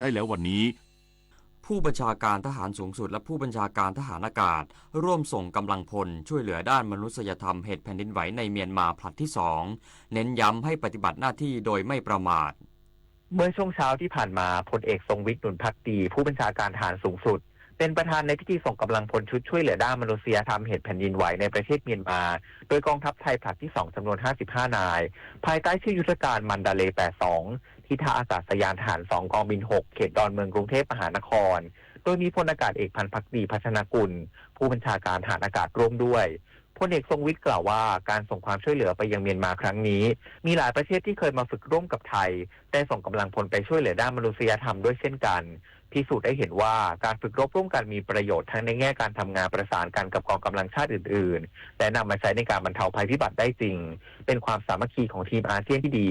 ได้แล้ววันนี้ ผู้บัญชาการทหารสูงสุดและผู้บัญชาการทหารอากาศ ร่วมส่งกำลังพลช่วยเหลือด้านมนุษยธรรมเหตุแผ่นดินไหวในเมียนมาผลัดที่สอง เน้นย้ำให้ปฏิบัติหน้าที่โดยไม่ประมาท เมื่อช่วงเช้าที่ผ่านมา พลเอกทรงวิทย์ หนุนภักดี ผู้บัญชาการทหารสูงสุด เป็นประธานในพิธีส่งกำลังพลชุดช่วยเหลือด้านมนุษยธรรมเหตุแผ่นดินไหวในประเทศเมียนมา โดยกองทัพไทยผลัดที่สอง จำนวน ห้าสิบห้า นาย ภายใต้ชื่อยุทธการมันดาเลย์ แปดสอง ที่ท่าอากาศยานทหาร สอง กองบิน หก เขตดอนเมือง กรุงเทพมหานคร โดยมีพลอากาศเอกพันธ์ภักดี พัฒนกุล ผู้บัญชาการทหารอากาศร่วมด้วย พลเอกทรงวิทย์กล่าวว่า การส่งความช่วยเหลือไปยังเมียนมาครั้งนี้ มีหลายประเทศที่เคยมาฝึกร่วมกับไทย ได้ส่งกำลังพลไปช่วยเหลือด้านมนุษยธรรมด้วยเช่นกัน พิสูจน์ให้เห็นว่าการฝึกรบร่วมกันมีประโยชน์ทั้งในแง่การทำงานประสานกันกับกองกำลังชาติอื่นๆ และนำมาใช้ในการบรรเทาภัยพิบัติได้จริง เป็นความสามัคคีของทีมอาเซียนที่ดี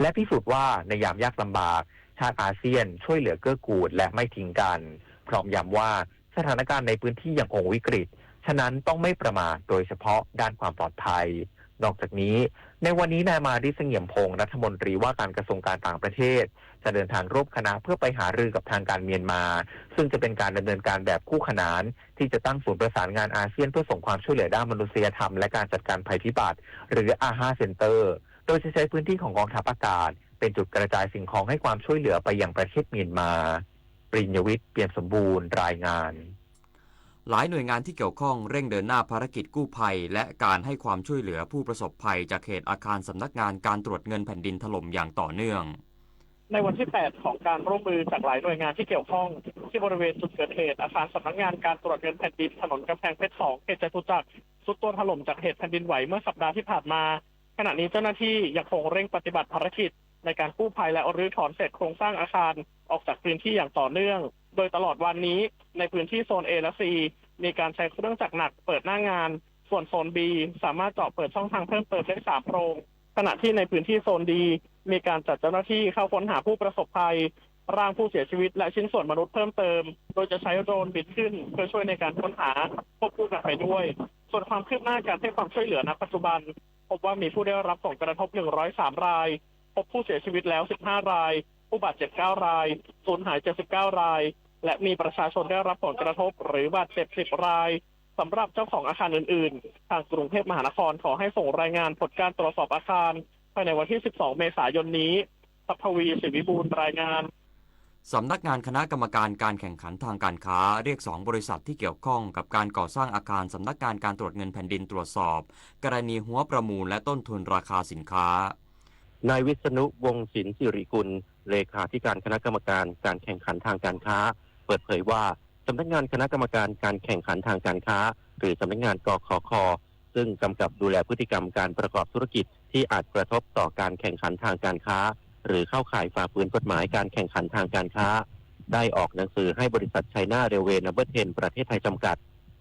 และพิสูจน์ว่าในยามยากลำบาก ชาติอาเซียนช่วยเหลือเกื้อกูลและไม่ทิ้งกัน พร้อมย้ำว่าสถานการณ์ในพื้นที่ยังคงวิกฤต ฉะนั้นต้องไม่ประมาท โดยเฉพาะด้านความปลอดภัย นอกจากนี้ ในวันนี้นายมาริส เสงี่ยมพงษ์ รัฐมนตรีว่าการกระทรวงการต่างประเทศ จะเดินทางร่วมคณะเพื่อไปหารือกับทางการเมียนมา ซึ่งจะเป็นการดำเนินการแบบคู่ขนาน ที่จะตั้งศูนย์ประสานงานอาเซียนเพื่อส่งความช่วยเหลือด้านมนุษยธรรมและการจัดการภัยพิบัติ หรือ อาห้า Center โดยจะใช้พื้นที่ของกองทัพอากาศ เป็นจุดกระจายสิ่งของให้ความช่วยเหลือไปยังประเทศเมียนมา ปริญญวิทย์ เปี่ยมสมบูรณ์ รายงาน หลายหน่วยงานที่เกี่ยวข้องเร่งเดินหน้าภารกิจกู้ภัยและการให้ความช่วยเหลือผู้ประสบภัยจากเหตุอาคารสำนักงานการตรวจเงินแผ่นดินถล่มอย่างต่อเนื่อง ในวันที่แปดของการร่วมมือจากหลายหน่วยงานที่เกี่ยวข้อง ที่บริเวณจุดเกิดเหตุอาคารสำนักงานการตรวจเงินแผ่นดินถนนกำแพงเพชรสอง เขตจตุจักร ทรุดตัวถล่มจากเหตุแผ่นดินไหวเมื่อสัปดาห์ที่ผ่านมา ขณะนี้เจ้าหน้าที่ยังคงเร่งปฏิบัติภารกิจในการกู้ภัยและรื้อถอนเศษโครงสร้างอาคารออกจากพื้นที่อย่างต่อเนื่อง โดยตลอดวันนี้ในพื้นที่โซน A และ C มีการใช้เครื่องจักรหนักเปิดหน้างาน ส่วนโซน B สามารถเจาะเปิดช่องทางเพิ่มเติมได้สามโพรง ขณะที่ในพื้นที่โซน D มีการจัดเจ้าหน้าที่เข้าค้นหาผู้ประสบภัย ร่างผู้เสียชีวิตและชิ้นส่วนมนุษย์เพิ่มเติม โดยจะใช้โดรนบินขึ้นเพื่อช่วยในการค้นหาควบคู่กันไปด้วย ส่วนความคืบหน้าการให้ความช่วยเหลือณปัจจุบัน พบว่ามีผู้ได้รับผลกระทบ หนึ่งร้อยสาม ราย พบผู้เสียชีวิตแล้ว สิบห้า ราย ผู้บาดเจ็บ เก้า ราย สูญหาย เจ็ดสิบเก้า ราย และมีประชาชนได้รับผลกระทบหรือบาดเจ็บ สิบ ราย สำหรับเจ้าของอาคารอื่นๆ ทางกรุงเทพมหานครขอให้ส่งรายงานผลการตรวจสอบอาคารภายในวันที่ สิบสอง เมษายนนี้ ทรัพย์ทวี ศิวิบูลย์ รายงาน สำนักงานคณะกรรมการการแข่งขันทางการค้าเรียกสองบริษัทที่เกี่ยวข้องกับการก่อสร้างอาคารสำนักงานการตรวจเงินแผ่นดินตรวจสอบกรณีหัวประมูลและต้นทุนราคาสินค้า นายวิษณุ วงศ์สินสิริกุล เลขาธิการคณะกรรมการการแข่งขันทางการค้า เปิดเผยว่า สำนักงานคณะกรรมการการแข่งขันทางการค้า หรือสำนักงาน กขค ซึ่งกำกับดูแลพฤติกรรมการประกอบธุรกิจที่อาจกระทบต่อการแข่งขันทางการค้า หรือเข้าข่ายฝ่าฝืนกฎหมายการแข่งขันทางการค้า ได้ออกหนังสือให้บริษัท China Railway Number Ten ประเทศไทยจำกัด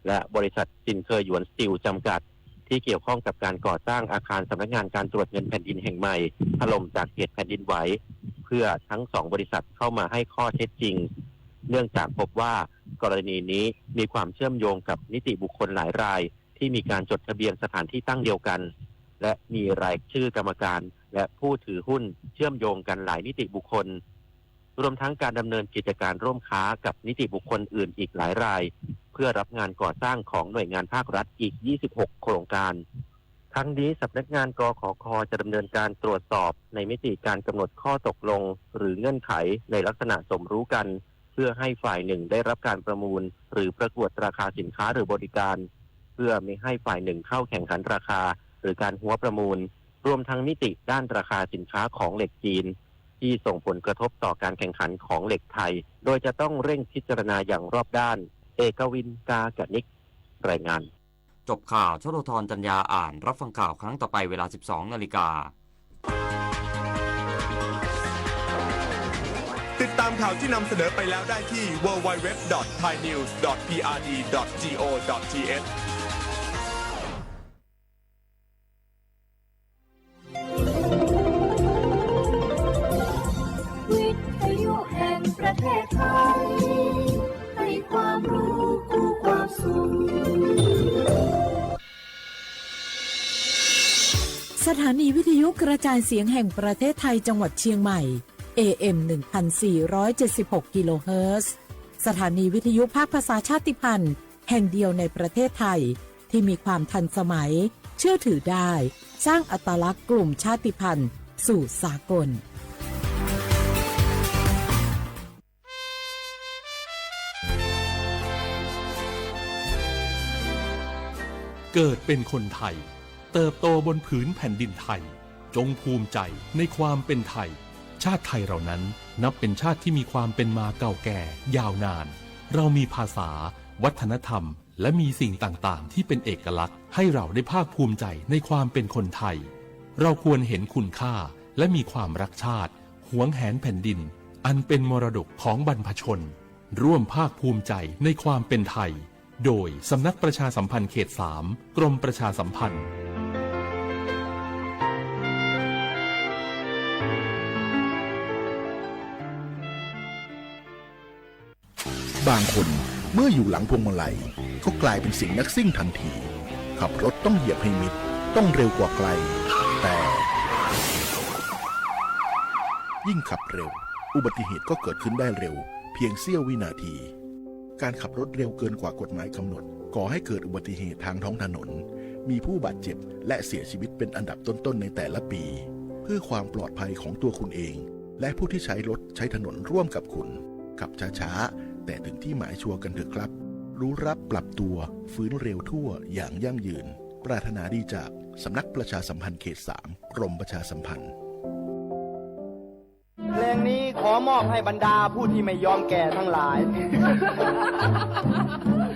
และบริษัท ซินเคอร์หยวนสตีล จำกัด ที่เกี่ยวข้องกับการก่อสร้างอาคารสำนักงานการตรวจเงินแผ่นดินแห่งใหม่ ถล่มจากเหตุแผ่นดินไหว เพื่อทั้งสองบริษัทเข้ามาให้ข้อเท็จจริง เนื่องจากพบว่ากรณีนี้มีความเชื่อมโยงกับนิติบุคคลหลายราย ที่มีการจดทะเบียนสถานที่ตั้งเดียวกัน และมีรายชื่อกรรมการ และผู้ถือหุ้นเชื่อมโยงกันหลายนิติบุคคล รวมทั้งการดำเนินกิจการร่วมค้ากับนิติบุคคลอื่นอีกหลายราย เพื่อรับงานก่อสร้างของหน่วยงานภาครัฐอีก ยี่สิบหก โครงการ ทั้งนี้สำนักงาน กขค จะดำเนินการตรวจสอบในมิติการกำหนดข้อตกลง หรือเงื่อนไขในลักษณะสมรู้กัน เพื่อให้ฝ่ายหนึ่งได้รับการประมูล หรือประกวดราคาสินค้าหรือบริการ เพื่อไม่ให้ฝ่ายหนึ่งเข้าแข่งขันราคา หรือการหัวประมูล รวมทั้งมิติด้านราคาสินค้าของเหล็กจีน ที่ส่งผลกระทบต่อการแข่งขันของเหล็กไทย โดยจะต้องเร่งพิจารณาอย่างรอบด้าน เอกวิน กากนิก รายงาน จบข่าว ชโลธร จันยา อ่าน รับฟังข่าวครั้งต่อไปเวลา สิบสอง นาฬิกา ติดตามข่าวที่นำเสนอไปแล้วได้ที่ ดับเบิลยู ดับเบิลยู ดับเบิลยู ดอท ไทยนิวส์ ดอท พีอาร์ดี ดอท จี โอ ดอท ที เอช วิทยุแห่งประเทศไทย ให้ความรู้คู่ความสุข สถานีวิทยุกระจายเสียงแห่งประเทศไทยจังหวัดเชียงใหม่ เอ เอ็ม หนึ่งพันสี่ร้อยเจ็ดสิบหก กิโลเฮิรตซ์ สถานีวิทยุภาคภาษาชาติพันธุ์แห่งเดียวในประเทศไทยที่มีความทันสมัย เชื่อถือได้ สร้างอัตลักษณ์กลุ่มชาติพันธุ์สู่สากล เกิดเป็นคนไทย เติบโตบนผืนแผ่นดินไทย จงภูมิใจในความเป็นไทย ชาติไทยเรานั้นนับเป็นชาติที่มีความเป็นมาเก่าแก่ยาวนาน เรามีภาษา วัฒนธรรม และมีสิ่งต่างๆ ที่เป็นเอกลักษณ์ ให้เราได้ภาคภูมิใจในความเป็นคนไทย เราควรเห็นคุณค่า และมีความรักชาติ หวงแหนแผ่นดิน อันเป็นมรดกของบรรพชน ร่วมภาคภูมิใจในความเป็นไทย โดยสำนักประชาสัมพันธ์เขตสาม กรมประชาสัมพันธ์ บางคนเมื่ออยู่หลังพวงมาลัยก็กลายเป็นสิ่งนักซิ่งทันที ขับรถต้องเหยียบให้มิด ต้องเร็วกว่าใคร แต่ ยิ่งขับเร็ว อุบัติเหตุก็เกิดขึ้นได้เร็ว เพียงเสี้ยววินาที การขับรถเร็วเกินกว่ากฎหมายกำหนด ก่อให้เกิดอุบัติเหตุทางท้องถนน มีผู้บาดเจ็บและเสียชีวิตเป็นอันดับต้นๆในแต่ละปี เพื่อความปลอดภัยของตัวคุณเอง และผู้ที่ใช้รถใช้ถนนร่วมกับคุณ ขับช้าๆ แต่ถึงที่หมายชัวร์กันเถอะครับ รู้ระดับปรับตัว ฟื้นเร็วทั่วอย่างยั่งยืน ปรารถนาดีจากสำนักประชาสัมพันธ์เขตสาม กรมประชาสัมพันธ์ เพลงนี้ขอมอบให้บรรดาผู้ที่ไม่ยอมแก่ทั้งหลาย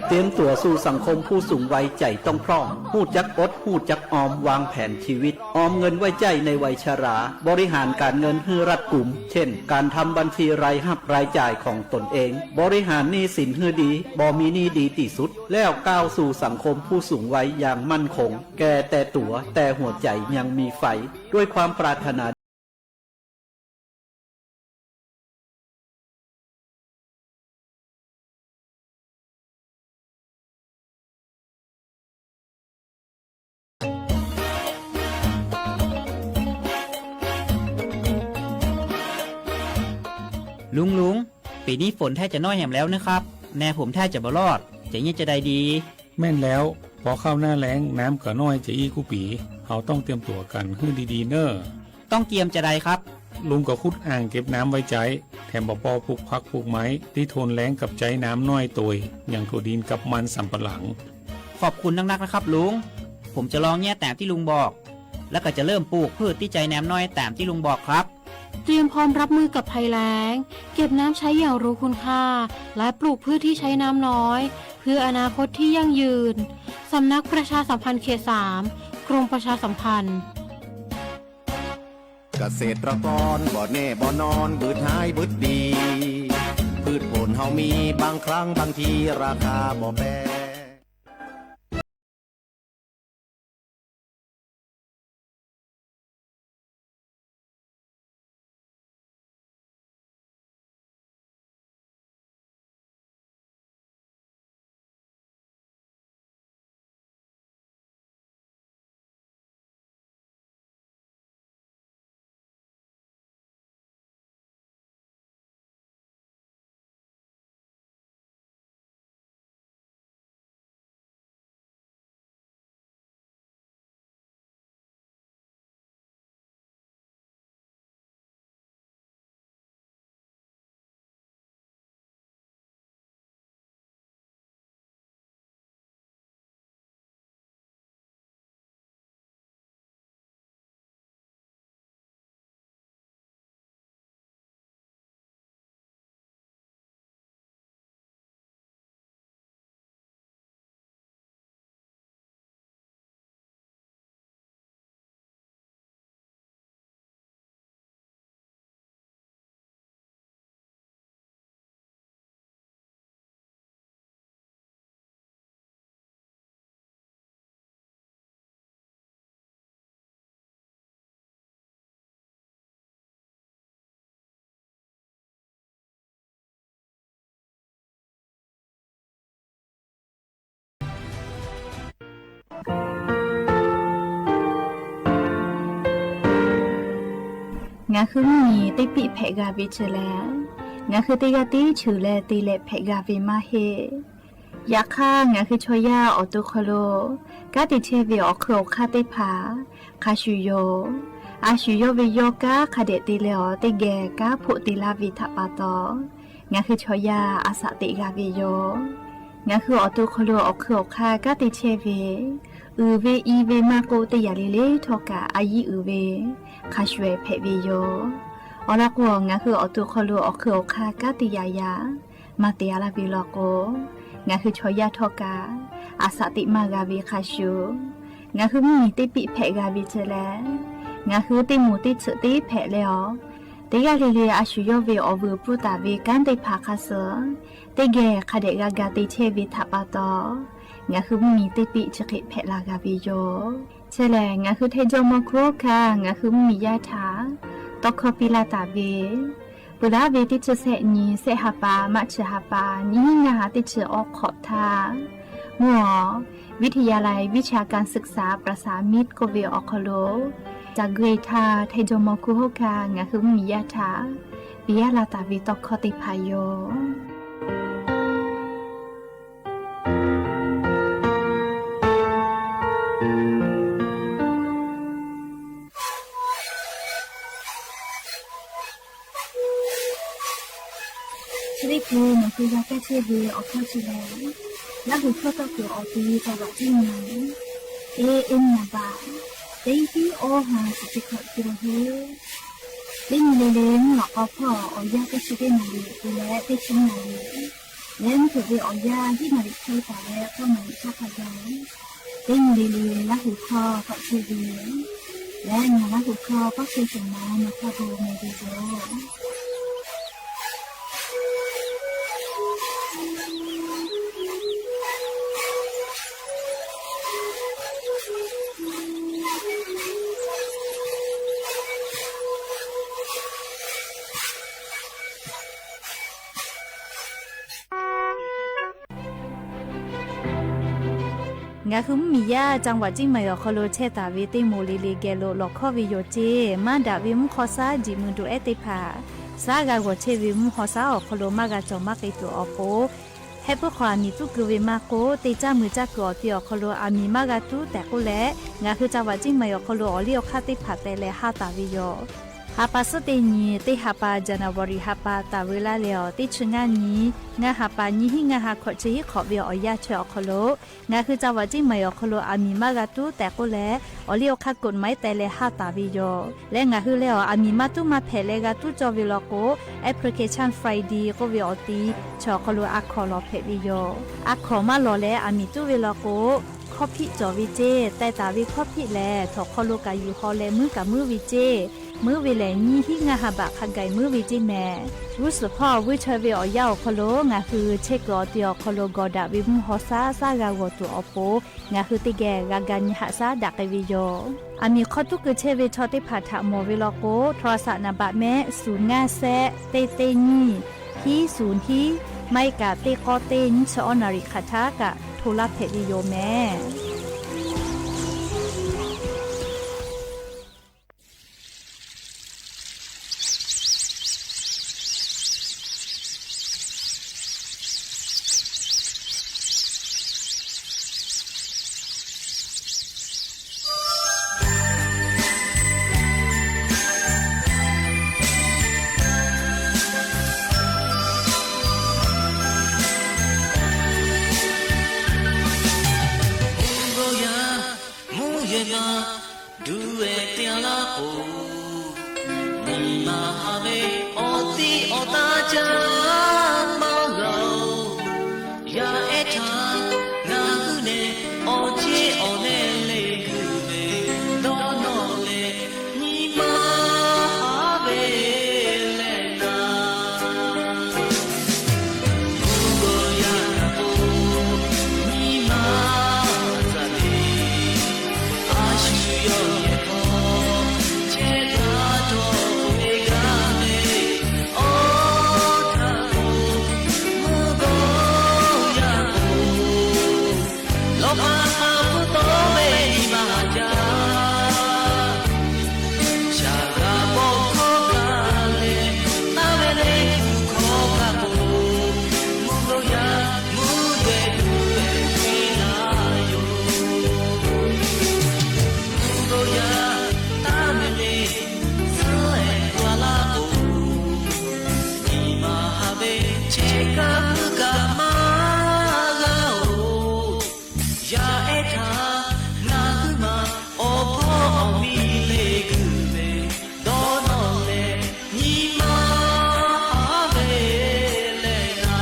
เตรียมตั๋ວสู่สังคมผู้สูงวัย ใจ๋ต้องพร่อง ฮู้จักอด ฮู้จักออม วางแผนชีวิต ออมเงินไว้ใจ๊ในวัยชรา บริหารการเงินหื้อรัดกุม เช่น การทำบัญชีรายฮับรายจ่ายของตนเอง บริหารหนี้สินหื้อดี บ่มีหนี้ดีตี้สุด แล้วก้าวสู่สังคมผู้สูงวัยอย่างมั่นคง แก่แต่ตั๋ว แต่หัวใจ๋ยังมีไฟ ด้วยความปรารถนา ลุง ลุง ปีนี้ฝนแทบจะน้อยแหมแล้วนะครับ นาผมแทบจะบ่รอด จะเยียะจะใดดี แม่นแล้ว พอเข้าหน้าแล้ง น้ำก็น้อยจะอี้กู้ปี เฮาต้องเตรียมตั๋วกั๋นหื้อดีๆ เน่อ ต้องเตรียมจะใดครับ ลุงก็ขุดอ่างเก็บน้ำไว้ใจ๊ แถมบ่ปอปลูกผักปลูกไม้ ตี้ทนแล้งกับใจ๊น้ำน้อยโตย อย่างถั่วดินกับมันสำปะหลัง ขอบคุณนักๆ นะครับลุง ผมจะลองเยียะตามตี้ลุงบอก แล้วก็จะเริ่มปลูกพืชตี้ใจ๊น้ำน้อยตามตี้ลุงบอกครับ เตรียมพร้อมรับมือกับภัยแล้ง เก็บน้ำใช้อย่างรู้คุณค่า และปลูกพืชที่ใช้น้ำน้อย เพื่ออนาคตที่ยั่งยืน สำนักประชาสัมพันธ์เขตสาม กรมประชาสัมพันธ์ เกษตรกรบ่แน่บ่นอน บืดหายบืดดี พืชผลเฮามี บางครั้งบางที ราคาบ่แปร Ngaˬ hui mvuhˇ miˬ teˇ piˆ hpehꞈ g'a ve chi lehˬ, ngaˬ hui teˇ g'aˇ tiˉ cheuˬ leh te leh hpehꞈ g'a ve maˇ heˆ. Yaꞈ hk'aˇ, ngaˬ hui chaw yaˇ awˬ to hk'aw lo kanˉ te chehˇ ve awˬ hk'eun awˬ hk'aˇ teˇ hpaˍ hk'a shuˍ yoˬ. A shu yawˇ ve yawˇ kanˉ hk'a dehꞈ te leh awˬ teˇ geh kanˉ hpoˆ te laˇ ve htaꞈ pa taw, ngaˬ hui chaw yaˇ a shaꞈ teꞈ g'a ve yoˬ. Ngaˬ hui awˬ to hk'aw lo awˬ hk'eun awˬ hk'aˇ kanˉ te chehˇ ve, uiˍ ve i ve maˇ k'oˆ, teˇ yanˇ le le htawˇ kaꞈ a yiˉ uiˍ ve hk'a shuˍ hpehꞈ ve yoˬ. Awˬ lawn k'o, ngaˬ hui awˬ to hk'aw lo awˬ hk'eun awˬ hk'aˇ kanˉ te yaꞈ yaꞈ maˇ te a laˇ ve law k'o, ngaˬ hui chaw yaˇ htawˇ kaꞈ a shaꞈ teꞈ maˇ g'a ve hk'a shuˍ, ngaˬ hui mvuhˇ miˬ teˇ piˆ hpehꞈ g'a ve chi lehˬ, ngaˬ hui teˇ moˍ teˇ tsuhꞈ teˇ hpehꞈ leh awˬ, teˇ g'aˇ le le a shu yawˇ ve awˬ vuiˬ pfuhˇ taˍ ve kanˉ teˇ hpaˍ hk'a suh teˇ geh hk'a dehꞈ g'a ga te chehˇ ve htaꞈ pa taw, ngaˬ hui mvuhˇ miˬ teˇ piˆ chi hk'e hpehꞈ la g'a ve yoˬ. Chi lehˬ, ngaˬ hui Htaiˇ jawˇmawˇ hkuˇ hawˉ hkanˇ ngaˬ hui mvuhˇ miˬ yaˇ htaꞈ tawˇ hkawˇ piˇ laˇ taˍ ve, peuˬ laˇ ve teˇ chi sehˆ nyi, sehˆ ha pa, March ha pa, nyiˇ hinˉ ngaˇ ha teˇ chi awˬ hk'awꞈ htaˇ, mvuhˇ awˬ วิทยาลัยวิชาการศึกษาประสามิตร k'oˆ ve awˬ hk'aw lo, ca gui htaˇ Htaiˇ jawˇmawˇ hkuˇ hawˉ hkanˇ ngaˬ hui mvuhˇ miˬ yaˇ htaꞈ piˇ laˇ taˍ ve tawˇ hkawˇ teˇ hpaˍ yoˬ. Chi teˇ hkui nawˬ hui g'a kaˇ chehˇ ve awˬ hkawˇ chi lehˬ, Laˇ huˍ hkawˇ tawˇ kuiˬ awˬ ti จังหวัดเชียงใหม่, A M นามบัตร teˇ hinˉ awˇ ha suhˍ chi hkawꞈ te la heˆ. Teˇ nyi le le mvuhˇ lawꞈ k'aw hpawˇ awˬ yanˇ teˇ chi teˇ naˍ riˍ te leh teˇ chi naˍ riˍ leh, mvuhˇ hpeuꞈ ve awˬ yanˇ hiˉ naˍ riˍ hk'e taˍ leh k'awˇ naˍ riˍ htaˇ hk'a gaˬ, teˇ nyi le le Laˇ huˍ hkawˇ tawˆ chehˇ ve leh, ngaˬ Laˇ huˍ hkawˇ tawˇ hk'e shawˍ ma nawˬ hk'a gaˬ mawˬ ve yoˬ. Ngaˬ hui mvuhˇ miˬ yaˇ จังหวัดเชียงใหม่ awˬ hk'aw lo chehˇ taˍ ve teˇ moˍ le le geh lo lawˬ hkawˇ ve yoˬ ceˇ. Maˇ daꞈ ve mvuhˇ hk'aw shaˉ jiꞈ mui doꞈ ehˉ teˇ hpaˍ, shaˉ g'a g'awˬ chehˇ ve mvuhˇ hk'aw shaˉ awˬ hk'aw lo maˇ g'a cawˬ maˇ k'ai tuˬ awˬ pon, heh puiˉ hk'aw aˬ miˍ tuˉ keu ve maˇ k'oˆ, teˇ caˇ mui caˇ kuiˬ awˬ ti awˬ hk'aw lo aˬ miˍ maˇ g'a tuˉ tehꞈ k'oˆ leh, ngaˬ hui จังหวัดเชียงใหม่ awˬ hk'aw lo awˬ liˇ awˬ hk'aˇ teˇ hpaˍ teh leh haˇ taˍ ve yoˬ. Ha pa suhˉ teˇ nyi, teˇ ha pa January ha pa taˍ ve laˇ leh awˬ, teˇ chi ngaˇ nyi, ngaˇ ha pa nyiˇ hinˉ ngaˇ ha hkawꞈ chi hiˉ hk'awꞈ ve awˬ yanˇ chi awˬ hk'aw lo, ngaˬ hui จังหวัดเชียงใหม่ awˬ hk'aw lo aˬ miˍ maˇ g'a tuˉ tehꞈ k'oˆ leh, awˬ liˇ awˬ hk'aˇ กฎหมาย teh leh haˇ taˍ ve yoˬ. Leh ngaˬ hui leh awˬ aˬ miˍ maˇ tuˉ maˇ hpehꞈ leh g'a tuˉ cawˇ ve law k'o, Application Friday k'oˆ ve awˬ ti chi awˬ hk'aw lo a hkawnˍ lawˬ hpehꞈ ve yoˬ. A hkawnˍ maˇ lawˬ leh aˬ miˍ tuˉ ve law k'o, hkawˇ hpiˆ cawˬ ve ceˇ. Teh taˍ ve hkawˇ hpiˆ lehˬ, htawnˍ hk'aw lo kaꞈ yuˬ haw leh muiˉ kaꞈ muiˉ ve ceˇ. Muiˉ ve lehˬ, nyiˇ hinˉ ngaˇ ha baꞈ hk'a gaˬ muiˉ ve ceˇ mehˍ. G'uˇ suhˍ hpawˇ vuiˇ chaweh ve awˬ yanˇ awˬ hk'aw lo ngaˬ hui chehˇ kuiˬ awˬ ti awˬ hk'aw lo gawˬ daꞈ ve mvuhˇ hk'aw shaˉ shaˉ g'a g'awˬ tuˬ awˬ pon, ngaˬ hui teˇ geh g'a ga nyi haꞈ shaˉ daꞈ k'ai ve yoˬ. Aˬ miˍ hk'aw tuˉ keu chehˇ ve chaw teˇ hpaˍ htaꞈ mawˬ ve law k'o, โทรศัพท์ นามบัตร mehˆ suhˍ ngaˇ sehˆ teˇ teˇ nyiˇ, hiˉ suhˍ hiˉ, maˇ heˆ kaꞈ teˇ k'awˇ teˇ nyiˇ chi awˬ naˍ riˍ hk'aˬ htaˇ kaꞈ hto laˇ hpehꞈ ve yoˬ mehˍ. Kaˇ puiˉ kaꞈ maˇ g'a-oˬ, yaˇ ehˉ htaꞈ ngaˬ hui maˬ awˬ hpawˇ awˬ miˇ le g'uiˬ ve, dawˇ nawˇ leh nyi ma haˉ ve leh g'a.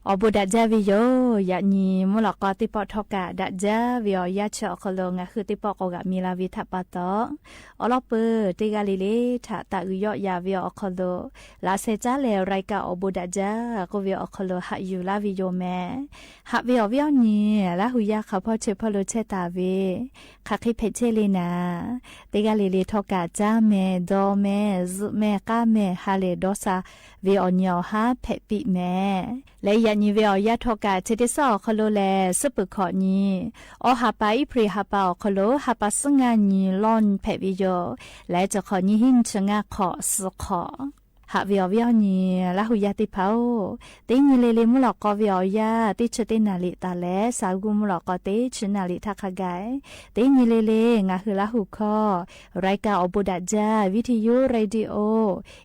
Awˬ bon daꞈ jaˇ ve yoˬ. Yaꞈ nyi mvuhˇ lawꞈ k'aw teˇ pawˆ htawˇ kaꞈ daꞈ jaˇ ve awˬ yanˇ chi awˬ hk'aw lo ngaˬ hui teˇ pawˆ k'awꞈ g'aꞈ mi la ve htaꞈ pa taw, awˬ lawn peuˬ teˇ g'aˇ le le htaꞈ taˍ uiˍ yawˆ yan ve awˬ hk'aw lo, laꞈ sheh caˉ leh รายการ awˬ bon daꞈ jaˇ k'oˆ ve awˬ hk'aw lo haꞈ yuˬ laˇ ve yoˬ mehˍ. Haꞈ ve awˬ viˉ awˬ nyi, Laˇ hu yaˇ hk'a hpawˇ chi hpawˇ lo chehˇ taˍ ve, hk'aˬ hk'e hpehꞈ chehˇ le naˍ, teˇ g'aˇ le le htawˇ kaꞈ caˇ mehˍ, dawˇ mehˍ, zuhꞈ mehˍ, k'aˉ mehˍ, ha lehˬ dawˇ sha ve awˬ nyi awˬ haˉ hpehꞈ piˇ mehˍ. Leh yaꞈ nyi ve awˬ yanˇ htawˇ kaꞈ chi teˇ suhˉ awˬ hk'aw lo lehˬ, suhˉ peuˬ hkawꞈ nyi, awˬ ha pa April ha pa awˬ hk'aw lo ha pa suhˉ ngaˇ nyi lawˇ hpehꞈ ve yoˬ. Leh chi hk'awꞈ nyi hiˉ nyi chi ngaˇ hk'awꞈ suhˍ hk'awꞈ. Haꞈ ve awˬ viˉ awˬ nyi, Laˇ hu yaˇ teˇ hpaˍ-oˬ, teˇ nyi le le mvuhˇ lawꞈ k'aw ve awˬ yanˇ teˇ chi teˇ naˍ riˍ taˍ leh, sa g'uˇ mvuhˇ lawꞈ k'aw teˇ chi naˍ riˍ htaˇ hk'a gaˬ, teˇ nyi le le ngaˬ hui Laˇ hu hkawˇ รายการ awˬ bon daꞈ jaˇ วิทยุ radio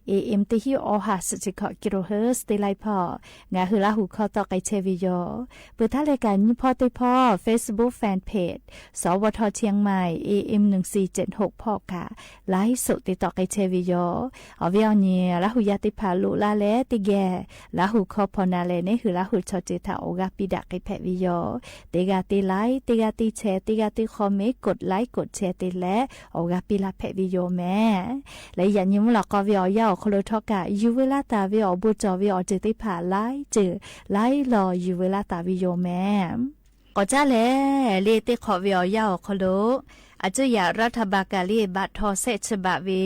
AM teˇ hinˉ awˬ ha suhˍ chi hkawꞈ กิโลเฮิรตซ์ teˇ laiˉ hpawˇ ngaˬ hui Laˇ hu hkawˇ tawˆ k'ai chehˇ ve yoˬ. Peuˬ htaˇ leh kaꞈ nyiˇ hpawˇ teˇ hpawˇ Facebook fan page สวท เชียงใหม่ AM หนึ่งสี่เจ็ดหก hpawˇ kaꞈ ไลฟ์สด te tawˆ k'ai chehˇ ve yoˬ. Awˬ viˉ awˬ nyi, Laˇ hu yaˇ teˇ hpaˍ loꞈ laˇ leh teˇ geh Laˇ hu hkawˇ hpaw na leh neˇ hui Laˇ hu chaw ceuˬ htaꞈ awˬ g'aˇ piˇ daꞈ k'ai hpehꞈ ve yoˬ. Teˇ g'aˇ teˇ like, teˇ g'aˇ teˇ share, teˇ g'aˇ teˇ comment, กดไลค์ กดแชร์ te leh awˬ g'aˇ piˇ laˇ hpehꞈ ve yoˬ mehˍ. Leh yaꞈ nyi mvuhˇ lawꞈ k'aw ve awˬ yanˇ awˬ hk'aw lo htawˇ kaꞈ yuˬ veu laˇ taˍ ve awˬ bon cawˬ ve awˬ ceuˬ teˇ hpaˍ laiˉ ceuˬ laiˉ law yuˬ veu laˇ taˍ ve yoˬ mehˍ. K'awꞈ caˉ lehˬ, le teˇ hk'awꞈ ve awˬ yanˇ awˬ hk'aw lo, a cuˇ yaꞈ รัฐบาล kaꞈ le บัตรทอง shehˆ chi baꞈ ve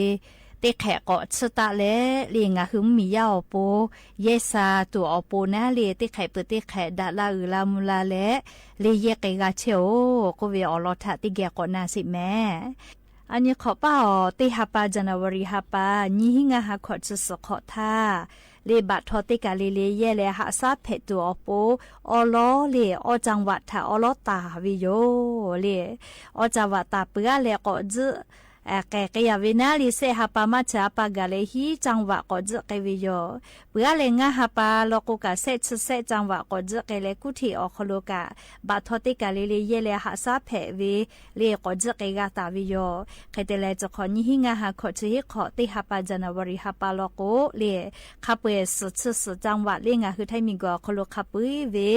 teˇ hk'ehꞈ k'awꞈ tsuhˇ taˆ leh, le ngaˬ hui mvuhˇmiˬ yaˇ awˬ pon yehˇ sha tuˬ awˬ pon naˉ le teˇ hk'ehꞈ peuˬ teˇ hk'ehꞈ daꞈ la uiˍ la mvuh la leh, le yehˇ k'ai g'a chehˇ-oˬ k'oˆ ve awˬ lawn htaꞈ teˇ geh k'awꞈ na sheˍ mehˍ. A nyi hk'awꞈ paˇ awˬ teˇ ha pa January ha pa nyiˇ hinˉ ngaˇ ha hkawꞈ chi suhˍ hk'awꞈ htaˇ, le บัตรทอง teˇ kaˬ le le yehˇ leh haꞈ shaˉ hpehꞈ tuˬ awˬ pon awˉ lawˉ le awˇ จังหวัด htaꞈ awˉ lawˉ taˍ ve yoˬ le. Awˇ จังหวัด taˍ peuˬ g'aˇ leh k'awꞈ tzuhˆ k'ehˬ k'ai yaꞈ ve naˉ le shehˆ ha pa maˇ chi ha pa gaˬ leh hiˉ จังหวัด k'awꞈ tzuhˆ k'ai ve yoˬ. Peuˬ g'aˇ leh ngaˇ ha pa law k'o kaꞈ shehˆ chi shehˆ จังหวัด k'awꞈ tzuhˆ k'ai leh kuˇ hteꞈ awˬ hk'aw lo kaꞈ บัตรทอง teˇ kaˬ le le yehˇ leh haꞈ shaˉ hpehꞈ ve le k'awꞈ tzuhˆ k'ai g'a taˍ ve yoˬ. Hk'e te leh, chi hk'awꞈ nyiˇ hinˉ ngaˇ ha hkawꞈ chi hiˉ hk'awꞈ teˇ ha pa January ha pa law k'o le, hk'a peu-eˬ suhˍ chi suhˍ จังหวัด le ngaˬ hui Htaiˇ miˬguiˬ awˬ hk'aw lo hk'a peu-eˬ ve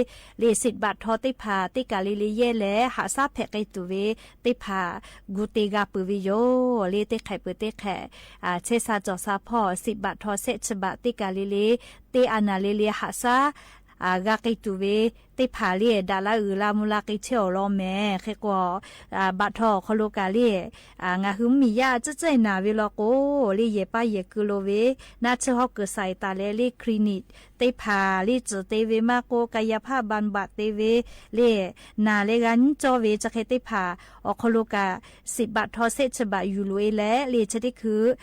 le สิทธิ์บัตรทอง teˇ hpaˍ teˇ kaˬ le le yehˇ leh haꞈ shaˉ hpehꞈ k'ai tuˬ ve teˇ hpaˍ gu te g'a peuˬ ve yoˬ le. Teˇ hk'ehꞈ peuˬ teˇ hk'ehꞈ chehˇ sha cawˬ sha hpawˇ สิทธิ์บัตรทอง shehˆ chi baꞈ teˇ kaˬ le le, teˇ a naˍ le le haꞈ shaˉ g'a k'ai tuˬ ve teˇ hpaˍ le daꞈ la uiˍ la mvuh la k'ai chehˇ awˬ lawn mehˍ. Hk'e k'o, บัตรทอง awˬ hk'aw lo kaꞈ le ngaˬ hui mvuhˇmiˬ yaˇ a ciˉ ceˉ naˬ ve law k'o le yehˬ paˇ yehˬ keu lo ve naˆ tsuhˇ hawˉ kuiˬ shaiˍ taˍ leh le คลินิก teˇ hpaˍ le tcuhˍ te ve maˇ k'oˆ กายภาพบำบัด te ve le naˬ leh g'a nyiˉ cawˇ ve chi hk'e teˇ hpaˍ awˬ hk'aw lo kaꞈ สิทธิ์บัตรทอง shehˆ chi baꞈ yuˬ loꞈ-e leh le chi teˇ hkui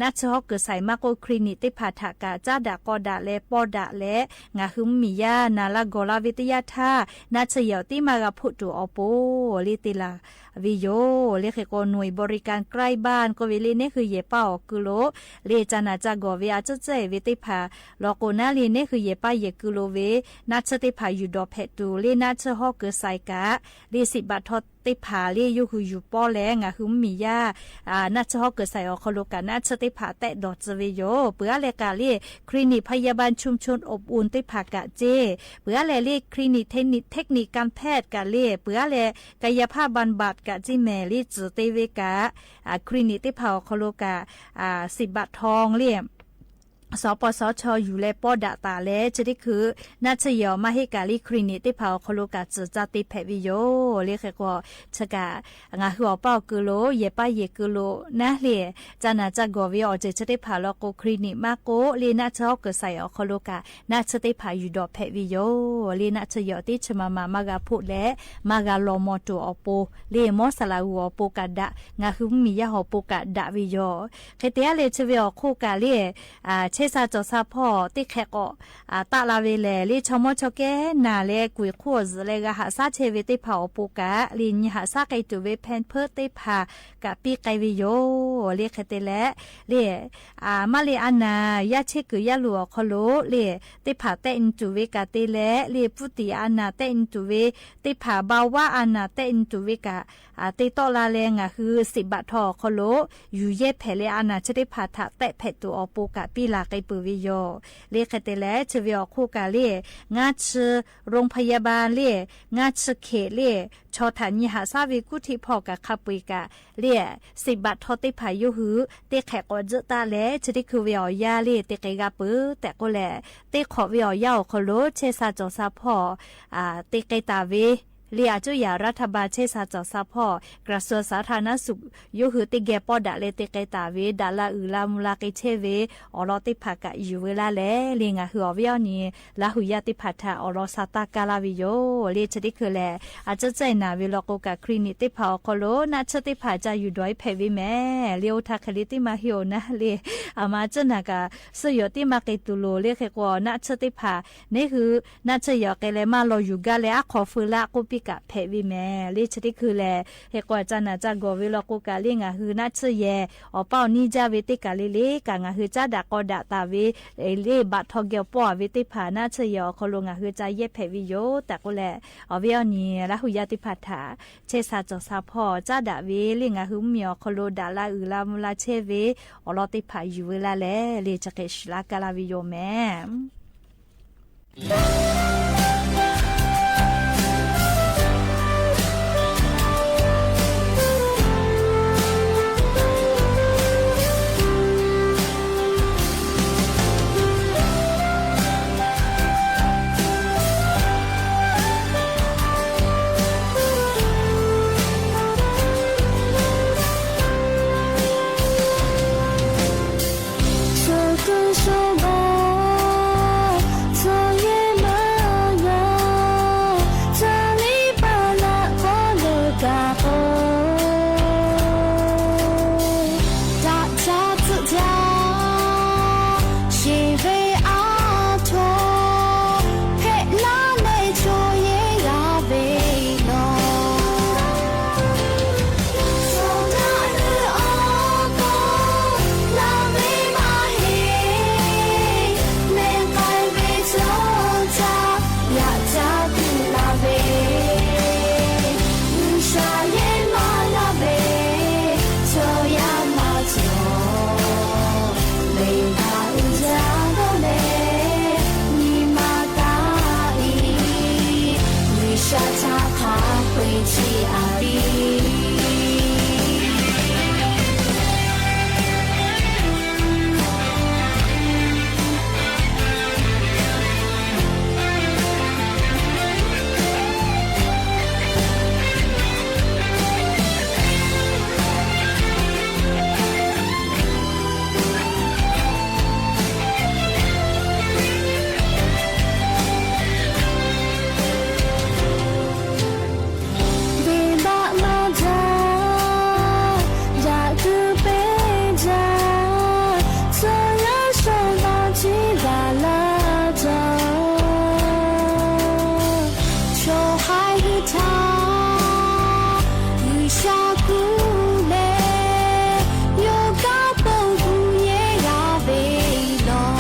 naˆ tsuhˇ hawˉ kuiˬ shaiˍ maˇ k'oˆ คลินิก teˇ hpaˍ htaꞈ kaꞈ caˉ daꞈ k'aw daꞈ leh pawˇ daꞈ leh ngaˬ hui mvuhˇmiˬ yaˇ naˬ la gawˬ la ve teˇ yanˇ htaˇ naˆ tsuhˇ yehˬ awˬ tiˉ maˇ g'a hpoˆ tuˬ awˬ pon le te laˬ ve yoˬ le. Hk'e k'o หน่วยบริการใกล้บ้าน k'oˆ ve le neˇ hui yehˬ paˇ awˬ keu lo le ca naˬ ca gawˬ ve a ciˉ ceˉ ve teˇ hpaˍ law k'o naˉ le neˇ hui yehˬ paˇ yehˬ keu lo ve naˆ tsuhˇ teˇ hpaˍ yuˬ dawˬ hpehꞈ tuˬ le naˆ tsuhˇ hawˉ kuiˬ shaiˍ kaꞈ le สิทธิ์บัตรทอง teˇ hpaˍ le yawˇ hui yuˬ pawˇ leh ngaˬ hui mvuhˇmiˬ yaˇ naˆ tsuhˇ hawˉ kuiˬ shaiˍ awˬ hk'aw lo kaꞈ naˆ tsuhˇ teˇ hpaˍ tehˆ dawˬ tcuh ve yoˬ. Peuˬ aˉ leh kaꞈ le คลินิกพยาบาลชุมชนอบอุ่น teˇ hpaˍ kaꞈ ceˇ, peuˬ aˉ leh le คลินิกเทคนิค เทคนิคการแพทย์ kaꞈ le, peuˬ aˉ leh กายภาพบำบัด kaꞈ ceˇ mehˍ le tcuhˍ te ve kaꞈ คลินิก teˇ hpaˍ awˬ hk'aw lo kaꞈ สิทธิ์บัตรทอง le สปสช yuˬ leh pawˇ daꞈ taˍ leh chi teˇ hkui naˆ tsuhˇ yehˬ awˬ maˇ heˆ kaꞈ le คลินิก teˇ hpaˍ awˬ hk'aw lo kaꞈ tcuhˍ ca te hpehꞈ ve yoˬ le. Hk'e k'o chi kaꞈ ngaˬ hui awˬ paˇ awˬ keu lo yehˬ paˇ yehˬ keu lo naˉ le ca naˬ ca gawˬ ve awˬ ceuˬ chi teˇ hpaˍ law k'o คลินิก maˇ k'oˆ le naˆ tsuhˇ hawˉ kuiˬ shaiˍ awˬ hk'aw lo kaꞈ naˆ tsuhˇ teˇ hpaˍ yuˬ dawˬ hpehꞈ ve yoˬ le. Naˆ tsuhˇ yehˬ awˬ teˇ chi ma ma maˇ g'a hpoˆ leh maˇ g'a law maw tuˬ awˬ pon le mawˇ saˍ laꞈ g'uˬ awˬ pon kaꞈ daꞈ, ngaˬ hui mvuhˇmiˬ yaˇ awˬ pon kaꞈ daꞈ ve yoˬ. Hk'e te aˉ leh chi ve awˬ hk'oˆ kaꞈ le chehˇ sha cawˬ sha hpawˇ teˇ hk'ehꞈ k'awꞈ taˆ la ve lehˬ le chaw mawˇ chaw kehˉ naˬ leh kuˬ iˍ hk'oˆ awˬ zuhꞈ leh g'a haꞈ shaˉ chehˇ ve teˇ hpaˍ awˬ pon kaꞈ le nyi haꞈ shaˉ k'ai tuˬ ve แพมเพิร์ส teˇ hpaˍ kaꞈ piˇ k'ai ve yoˬ le. Hk'e te leh le maˇ le a naˬ yaˇ chehˇ kuiˬ yaˇ loˬ awˬ hk'aw lo le teˇ hpaˍ tehˆ nyi tuˬ ve kaꞈ te leh le ผู้ติดเชื้อ a naˬ tehˆ nyi tuˬ ve teˇ hpaˍ เบาหวาน a naˬ tehˆ nyi tuˬ ve kaꞈ te tawˆ la leh ngaˬ hui siꞈ baꞈ htaw awˬ hk'aw lo yuˬ yehˇ hpehꞈ leh a naˬ chi teˇ hpaˍ htaꞈ tehˆ hpehꞈ tuˬ awˬ pon kaꞈ piˇ la k'ai peuˬ ve yoˬ. Le hk'e te leh chi ve awˬ hk'oˆ kaꞈ le, ngaˇ chi โรงพยาบาล le, ngaˇ chi hkeꞈ le, chaw htaꞈ nyi haꞈ shaˉ ve kuˉ htiˆ hpawˇ kaꞈ hk'a peu-eˬ kaꞈ le, siꞈ baꞈ htaw teˇ hpaˍ yawˇ hui teˇ hk'ehꞈ k'awꞈ tzuhˆ taˆ leh chi teˇ hkui ve awˬ yanˇ le te k'ai g'a peuˬ tehꞈ k'oˆ leh, teˇ hk'awꞈ ve awˬ yanˇ awˬ hk'aw lo chehˇ sha cawˬ sha hpawˇ te k'ai taˍ ve le, a cuˉ yaꞈ รัฐบาล chehˇ sha cawˬ sha hpawˇ กระทรวงสาธารณสุข yawˇ hui teˇ geh pawˆ daꞈ leh te k'ai taˍ ve daꞈ la uiˍ la mvuh la k'ai chehˇ ve awˬ lawn teˇ hpaˍ kaꞈ yuˬ ve laˇ leh le, ngaˬ hui awˬ viˉ awˬ nyi Laˇ huˍ yaˇ teˇ hpaˍ htaꞈ awˬ lawn sha taˇ kaˇ laˇ ve yoˬ. Le chi teˇ hkui lehˬ, a cuˉ cehˇ naˍ ve law k'o kaꞈ คลินิก teˇ hpaˍ awˬ hk'aw lo naˆ tsuhˇ teˇ hpaˍ ca yuˬ dawˬ-e hpehꞈ ve mehˍ. Le oˇ htaˇ hk'e le teˇ maˇ heˆ-oˬ naˉ le, a ma cuˉ naˍ kaꞈ suhˆ yawˬ teˇ maˇ k'ai tuˬ loˬ le. Hk'e k'o naˆ tsuhˇ teˇ hpaˍ neˉ hui naˆ tsuhˇ yawˬ k'ai leh maˇ law yuˬ gaˇ leh aˉ hk'aw feu laˇ k'oˆ piˇ kaꞈ hpehꞈ ve mehˍ. Le chi teˇ hkui lehˬ, hk'e k'o a ca naˍ ca gawˬ ve law k'o kaꞈ le ngaˬ hui naˆ tsuhˇ yehˬ awˬ paˇ awˬ niˇ jaˇ ve teˇ kaˬ le le kaꞈ ngaˬ hui caˉ daꞈ k'aw daꞈ taˍ ve le baꞈ htaw geh awˬ pawˇ a ve teˇ hpaˍ naˆ tsuhˇ yehˬ awˬ hk'aw lo ngaˬ hui ca yehˇ hpehꞈ ve yoˬ tehꞈ k'oˆ leh, awˬ viˉ awˬ nyi Laˇ huˍ yaˇ teˇ hpaˍ htaꞈ chehˇ sha cawˬ sha hpawˇ caˉ daꞈ ve le ngaˬ hui mvuhˇmiˬ awˬ hk'aw lo daꞈ la uiˍ la mvuh la chehˇ ve awˬ lawn teˇ hpaˍ yuˬ ve laˇ leh le chi hk'e shiˍ laˇ kaˇ laˇ ve yoˬ mehˍ. Venˇbaˆ maˇ jaˇ, yaꞈ kuiˬ peˇ jaˇ, tcuh yaˇ shawˍ ma ciˉ gaˬ laˇ jaˇ. Chaw haiˬ hui htaꞈ G'uiˬsha kuˬ leh, yawˇ kaꞈ pon gu yehˇ g'a ve law.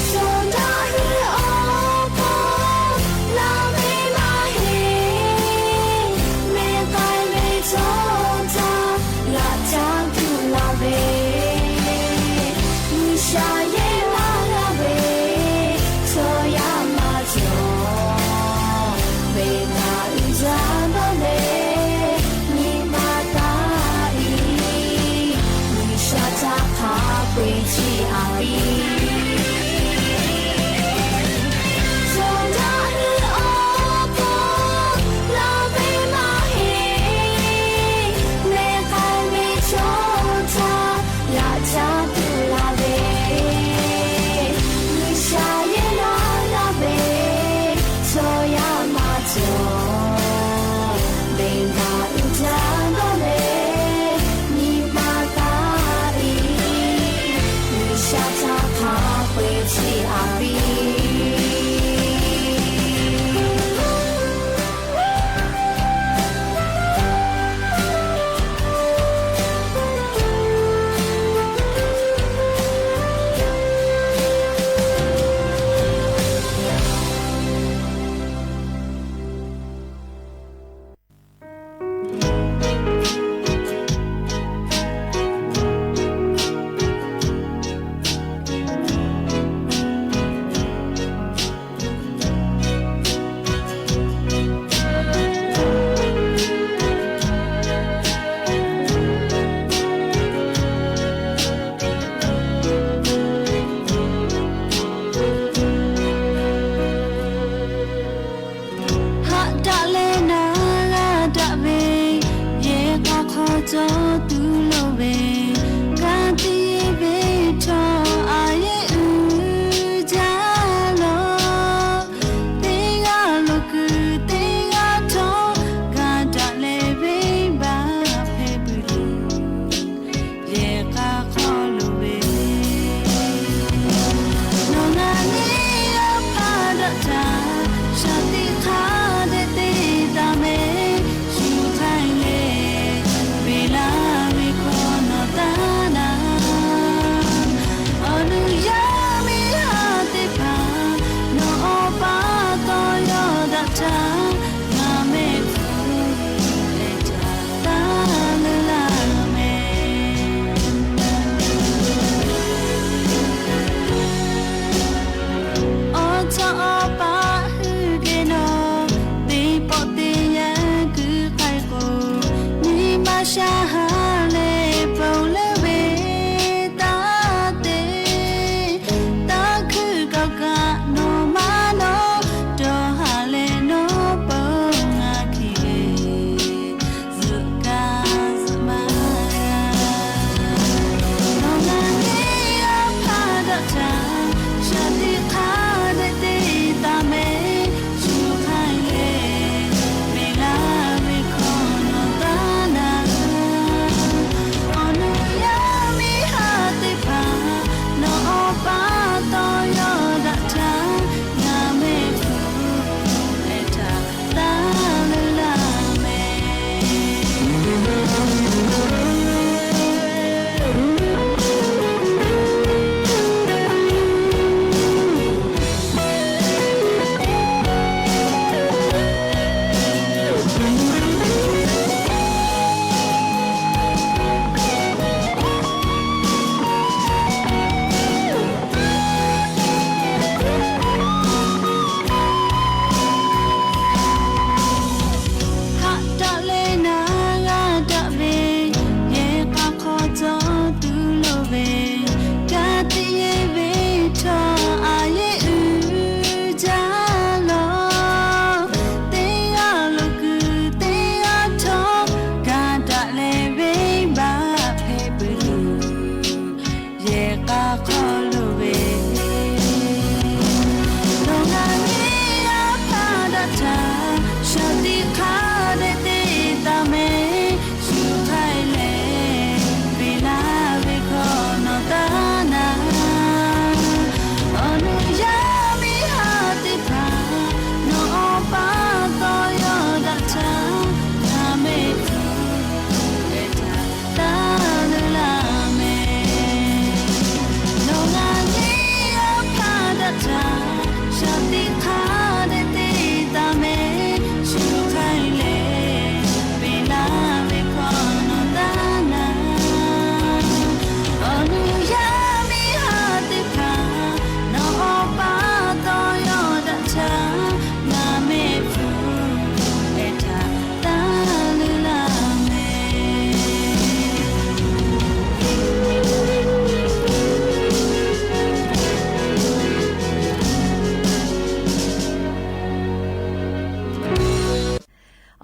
Shawˍ daꞈ hui awˬ pon laˬ ve maˇ heˆ, mehˬ k'ai ve chaw htaꞈ laꞈ caˉ tuˬ laˬ ve, G'uiˬsha yehˇ laˇ g'a ve chaw yaˇ maˇ cawˬ. Venˇbaˆ uiˍ jaˇ dawˇ leh, nyi ma taˇ iˉ, G'uiˬsha htaꞈ hk'a peu-eˬ chiˇ aꞈ piˇ. Shawˍ daꞈ hui awˬ pon laˬ ve maˇ heˆ, mehˬ k'ai ve chaw htaꞈ laꞈ caˉ tuˬ laˬ ve, G'uiˬsha yehˇ laˇ g'a ve chaw yaˇ maˇ cawˬ. Venˇbaˆ uiˍ jaˇ dawˇ leh, nyi ma taˇ iˉ, G'uiˬsha htaꞈ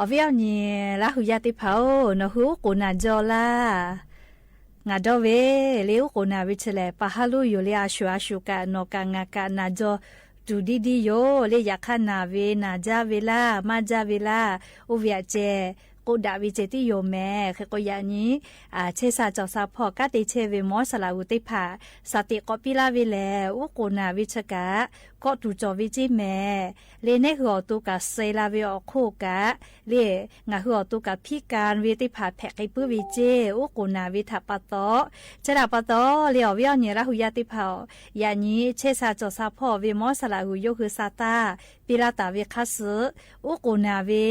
Awˬ viˉ awˬ nyi Laˇ hu yaˇ teˇ hpaˍ-oˬ, nawˬ hui uˉ k'oˍ naˍ jaw laˇ. Ngaˬ dawˇ ve le, uˉ k'oˍ naˍ ve chi lehˬ, pa haˉ loˉ yoˬ le, a shuˍ a shuˍ kaꞈ nawˬ kaꞈ ngaˬ kaꞈ naˍ jaw tuˬ diˇ diˇ yoˬ le. Yaꞈ hk'aˇ, naˍ ve naˍ jaˇ ve laˇ, maˇ jaˇ ve laˇ, oˇ ve aꞈ ceh k'oˆ daꞈ ve ceh tiˉ yoˬ mehˍ. Hk'e k'o, yaꞈ nyi chehˇ sha cawˬ sha hpawˇ kanˉ te chehˇ ve mawˇ saˍ laꞈ g'uˬ teˇ hpaˍ shaˍ teꞈ k'awꞈ piˇ laˇ ve lehˬ, uˉ k'oˍ naˍ ve chi kaꞈ kawˆ tuˬ cawˬ ve ceˇ mehˍ. Le, neˇ hui awˬ to kaꞈ suh la ve awˬ hk'oˆ kaꞈ, le, ngaˬ hui awˬ to kaꞈ hpiˇ ka ve teˇ hpaˍ hpehꞈ k'ai puiˉ ve ceˇ, uˉ k'oˍ naˍ ve htaꞈ pa taw. Chi htaꞈ pa taw le, awˬ viˉ awˬ nyi Laˇ hu yaˇ teˇ hpaˍ-oˬ, yaꞈ nyi chehˇ sha cawˬ sha hpawˇ ve mawˇ saˍ laꞈ g'uˬ yawˇ hui sa taˇ piˇ laˇ taˍ ve hk'aˇ suh, uˉ k'oˍ naˍ ve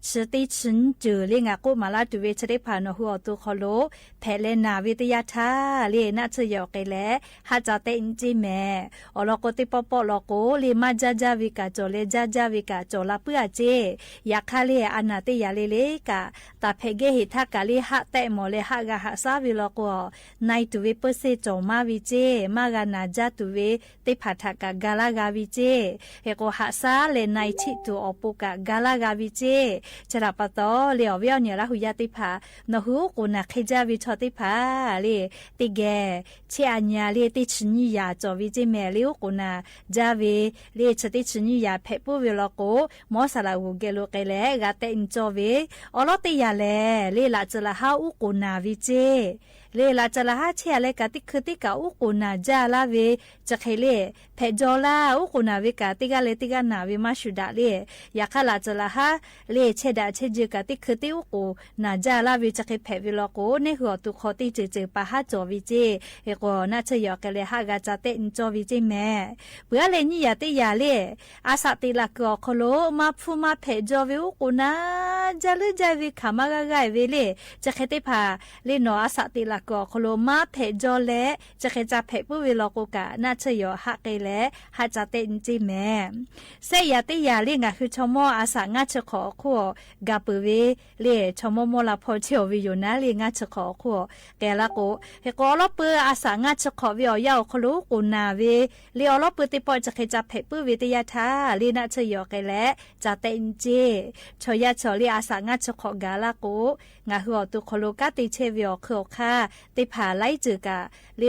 chi teˇ chi nyiˇ ceuˬ le, ngaˬ k'oˆ maˍ laˇ tuˬ ve chi teˇ hpaˍ nawˬ hui awˬ to hk'aw lo hpehꞈ leh naˍ ve teˇ yanˇ htaˇ le, naˆ tsuhˇ yehˬ awˬ hk'e leh haˆ ca tehˆ nyi ceˇ mehˍ. Awˬ lawn k'o, teˇ pawˆ pawˆ law k'o le, maˇ jaˇ jaˇ ve kaꞈ cawˬ leh jaˇ jaˇ ve kaꞈ cawˬ la puiˉ-a ceˇ. Yaꞈ hk'aˇ le, a naˍ teˇ yanˇ le le kaꞈ, taˍ hpehꞈ gehˇ heˍ htaˇ kaꞈ le haˆ tehˆ mawˬ leh haˆ g'a haꞈ shaˉ ve law k'o, na-e tuˬ ve peuˇ seˇ cawˬ maˇ ve ceˇ, maˇ g'a naˍ jaˇ tuˬ ve teˇ hpaˍ htaꞈ kaꞈ ga laˇ g'a ve ceˇ. Hk'e k'o, haꞈ shaˉ leh na-e chiˆ tuˬ awˬ pon kaꞈ ga laˇ g'a ve ceˇ. Chi htaꞈ pa taw le, awˬ viˉ awˬ nyi Laˇ hu yaˇ teˇ hpaˍ, nawˬ hui uˉ k'oˍ naˍ hk'e jaˇ ve chaw teˇ hpaˍ le, teˇ geh chehˇ a nyi a le, teˇ chi nyiˇ yaꞈ cawˬ ve ceˇ mehˍ. Le, uˉ k'oˍ naˍ jaˇ ve le, chi teˇ chi nyiˇ yaꞈ hpehꞈ puiˉ ve law k'o, mawˇ saˍ laꞈ g'uˬ geh lo k'ai leh g'a tehˆ nyi cawˇ ve. Awˬ lawˉ teˇ yanˇ lehˬ le, laꞈ tcuh laꞈ haˉ uˉ k'oˍ naˍ ve ceˇ. Le, laꞈ tcuh laꞈ haˉ chehˇ a leh kaꞈ teˇ hkui teˇ kaꞈ uˉ k'oˍ naˍ jaˇ laˇ ve chi hk'e le, hpehꞈ jaw laˇ. Uˉ k'oˍ naˍ ve kaꞈ teˇ g'aˇ leh teˇ g'aˇ naˍ ve maˇ shuˍ daꞈ le. Yaꞈ hk'aˇ, laꞈ tcuh laꞈ haˉ le, chehˇ daꞈ chehˇ jeˬ kaꞈ teˇ hkui teˇ uˉ k'oˍ naˍ jaˇ laˇ ve chi hk'e hpehꞈ ve law k'o, neˇ hui awˬ to hk'aw teˇ ceuˬ ceuˬ pa haˉ cawˬ ve ceˇ. Hk'e k'o, naˆ tsuhˇ yehˬ awˬ hk'e leh haˆ g'a ca tehˆ nyi cawˇ ve ceˇ mehˍ. Peuˬ aˉ leh nyiˇ yaꞈ teˇ yaꞈ le, a shaꞈ teꞈ laˬ kuiˬ awˬ hk'aw lo maˇ hpfuhˇ maˇ hpehꞈ jaw ve uˉ k'oˍ naˍ jaˇ leuˉ jaˇ ve hkanˍ maˇ g'aˇ g'aˇ ve le, chi hk'e teˇ hpaˍ le, nawˬ a shaꞈ teꞈ laˬ kuiˬ awˬ hk'aw lo maˇ hpehꞈ jaw leh chi hk'e ca hpehꞈ puiˉ ve law k'o kaꞈ, naˆ tsuhˇ yehˬ haˆ k'ai leh haˆ ca tehˆ nyi ceˇ mehˍ. Sehˆ yaꞈ teˇ yaꞈ le, ngaˬ hui chaw mawˇ a shaꞈ ngaˇ chi hk'awꞈ awˬ hk'oˆ ga peuˬ ve le, chaw mawˇ mawˇ la hpaw chehˇ ve yoˬ naˉ le, ngaˇ chi hk'awꞈ awˬ hk'oˆ k'ai laˇ k'o, hk'e k'o, awˬ lawˉ pui a shaꞈ ngaˇ chi hk'awꞈ ve awˬ yanˇ awˬ hk'aw lo uˉ k'oˍ naˍ ve le, awˬ lawˉ pui teˇ pawˆ chi hk'e ca hpehꞈ puiˉ ve teˇ yanˇ htaˇ le, naˆ tsuhˇ yehˬ awˬ hk'e leh ca tehˆ nyi ceˇ. Chaw yaˇ chaw le, a shaꞈ ngaˇ chi hk'awꞈ gaˬ laˇ k'o, ngaˬ hui awˬ to hk'aw lo kanˉ te chehˇ ve awˬ hk'ui awˬ hk'aˇ teˇ hpaˍ laiˉ ceuˬ kaꞈ le,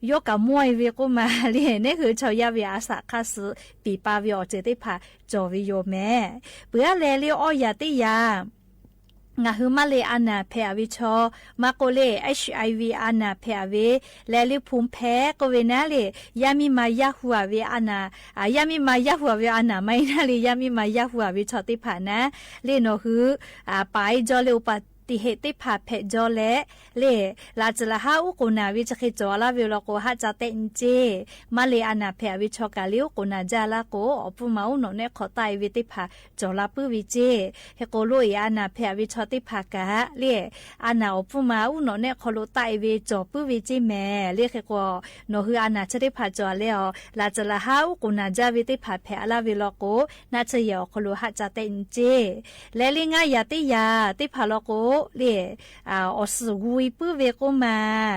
yawˇ kaꞈ mawˇ-e ve k'oˆ ma le, neˇ hui chaw yaˇ ve a shaꞈ hk'aˇ suh piˍ pa ve awˬ ceuˬ teˇ hpaˍ cawˬ ve yoˬ mehˍ. Peuˬ aˉ leh le, awˇ yaꞈ teˇ yaꞈ ngaˬ hui maˇ le a naˍ hpehꞈ a ve chaw, maˇ k'oˆ le, HIV a naˍ hpehꞈ a ve leh le, hpu hpehˇ k'oˆ ve naˉ le, yaˇ miˇ ma yaˇ hu a ve a naˍ, yaˇ miˇ ma yaˇ hu a ve a naˍ maˇ heˆ naˉ le, yaˇ miˇ ma yaˇ hu a ve chaw teˇ hpaˍ naˉ le, nawˬ hui paˍ e jaw le, อุบัติเหตุ teˇ hpaˍ hpehꞈ jaw leh le, laꞈ tcuh laꞈ haˉ uˉ k'oˍ naˍ ve chi hk'e cawˬ laˇ ve law k'o, haˆ ca tehˆ nyi ceˇ. Maˇ le a naˍ hpehꞈ a ve chaw kaꞈ le, uˉ k'oˍ naˍ jaˇ laˇ k'o, awˬ pfuhˇ ma uˉ nawꞈ nehˆ hk'aw taˆ e ve teˇ hpaˍ cawˬ la puiˉ ve ceˇ. Hk'e k'o, loꞈ e a naˍ hpehꞈ a ve chaw teˇ hpaˍ kaꞈ le, a naˍ awˬ pfuhˇ ma uˉ nawꞈ nehˆ hk'aw lo taˆ e ve cawˬ puiˉ ve ceˇ mehˍ le. Hk'e k'o, nawˬ hui a naˍ chi teˇ hpaˍ cawˬ leh, laꞈ tcuh laꞈ haˉ uˉ k'oˍ naˍ jaˇ ve teˇ hpaˍ hpehꞈ laˇ ve law k'o, naˆ tsuhˇ yehˬ awˬ hk'aw lo haˆ ca tehˆ nyi ceˇ. Leh le, ngaˇ yaꞈ teˇ yaꞈ teˇ hpaˍ law k'o le, awˬ suhˍ g'u e puiˉ ve k'oˆ ma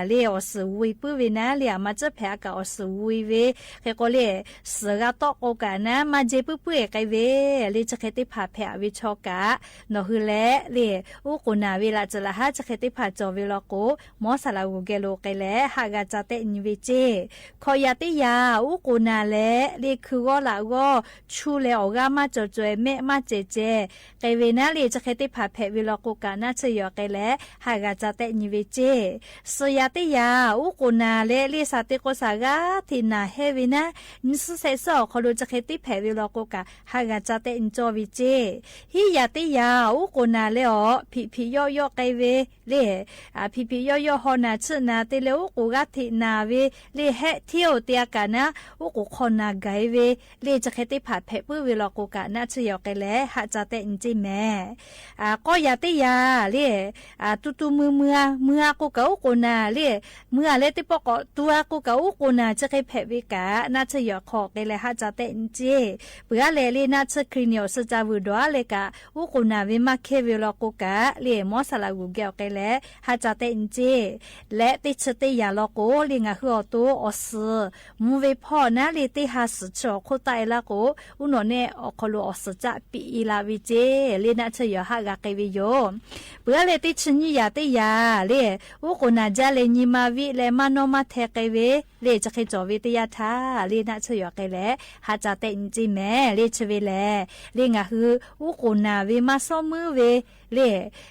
le, awˬ suhˍ g'u e puiˉ ve naˉ le, a ma tcuhˉ hpehꞈ a kaꞈ awˬ suhˍ g'u e ve, hk'e k'o le, suhˍ g'a tawˆ k'o kaꞈ naˉ maˇ jehˇ puiˉ puiˉ e k'ai ve le, chi hk'e teˇ hpaˍ hpehꞈ a ve chaw kaꞈ, nawˬ hui leh le, uˉ k'oˍ naˍ ve laꞈ tcuh laꞈ haˉ chi hk'e teˇ hpaˍ cawˬ ve law k'o, mawˇ saˍ laꞈ g'uˬ geh lo k'ai leh haˆ g'a ca tehˆ nyi ve ceˇ. Hkawꞈ yaꞈ teˇ yaꞈ uˉ k'oˍ naˍ leh le, hkui g'awˇ laꞈ g'awˇ chu leh awˬ g'aˇ maˇ cawˬ caweh, mehˆ maˇ cehˬ cehˬ k'ai ve naˉ le, chi hk'e teˇ hpaˍ hpehꞈ ve law k'o kaꞈ, naˆ tsuhˇ yehˬ k'ai leh haˆ g'a ca tehˆ nyi ve ceˇ. Suhˍ yaꞈ teˇ yaꞈ uˉ k'oˍ naˍ leh le, shaˍ te k'o shaˍ g'aˇ hteꞈ naˬ hehnˇ ve naˉ, nyi suhˉ shehˆ suhˉ awˬ hk'aw lo chi hk'e teˇ hpehꞈ ve law k'o kaꞈ, haˆ g'a ca tehˆ nyi cawˇ ve ceˇ. Hiˉ yaꞈ teˇ yaꞈ uˉ k'oˍ naˍ leh awˬ hpiꞈ hpiꞈ yawˆ yawˆ k'ai ve le, hpiꞈ hpiꞈ yawˆ yawˆ haw naˬ tsuhˆ naˍ te leh uˉ k'oˍ g'aˇ hteꞈ naˬ ve le, hehˆ hteˇ oˬ te a kaꞈ naˉ, uˉ k'oˍ hk'aw naˬ gaˬ e ve le, chi hk'e teˇ hpaˍ hpehꞈ puiˉ ve law k'o kaꞈ, naˆ tsuhˇ yehˬ awˬ hk'e leh haˆ ca tehˆ nyi ceˇ mehˍ. K'awˇ yaꞈ teˇ yaꞈ le, tu tu mui mui-a, mui-a k'o kaꞈ uˉ k'oˍ naˍ le, mui-a leh teˇ pawˆ k'awꞈ tu-a k'o kaꞈ uˉ k'oˍ naˍ chi hk'e hpehꞈ ve kaꞈ, naˆ tsuhˇ yawˬ hk'aw k'ai leh haˆ ca tehˆ nyi ceˇ. Peuˬ aˉ leh le naˆ tsuhˇ Hkriꞈ yaˇ awˬ suh ca vuiˬ dawˬ aˉ leh kaꞈ, uˉ k'oˍ naˍ ve maˇ hkehˇ ve law k'o kaꞈ le, mawˇ saˍ laꞈ g'uˬ geh awˬ k'ai leh haˆ ca tehˆ nyi ceˇ. Leh teˇ chi teˇ yanˇ law k'o le ngaˬ hui awˬ to awˬ suhˍ mvuh ve hpawˇ naˉ le teˇ ha suhˍ chi awˬ hk'oˆ taˆ e laˇ k'o, uˉ nawˬ nehˆ awˬ hk'aw lo awˬ suhˍ caˆ piꞈ e la ve ceˇ. Le naˆ tsuhˇ yawˬ haˆ g'a k'ai ve yoˬ. Peuˬ aˉ leh teˇ chi nyiˇ yanˇ teˇ yanˇ le, uˉ k'oˍ naˍ jaˇ leh nyi ma viˆ leh maˇ nawˇ maˇ hteh k'ai ve le, chi hk'e cawˬ ve teˇ yanˇ htaˇ le naˆ tsuhˇ yawˬ k'ai leh haˆ ca tehˆ nyi ceˇ mehˍ. Le chi ve lehˬ le ngaˬ hui uˉ k'oˍ naˍ ve maˇ shawˉ meuˉ ve le,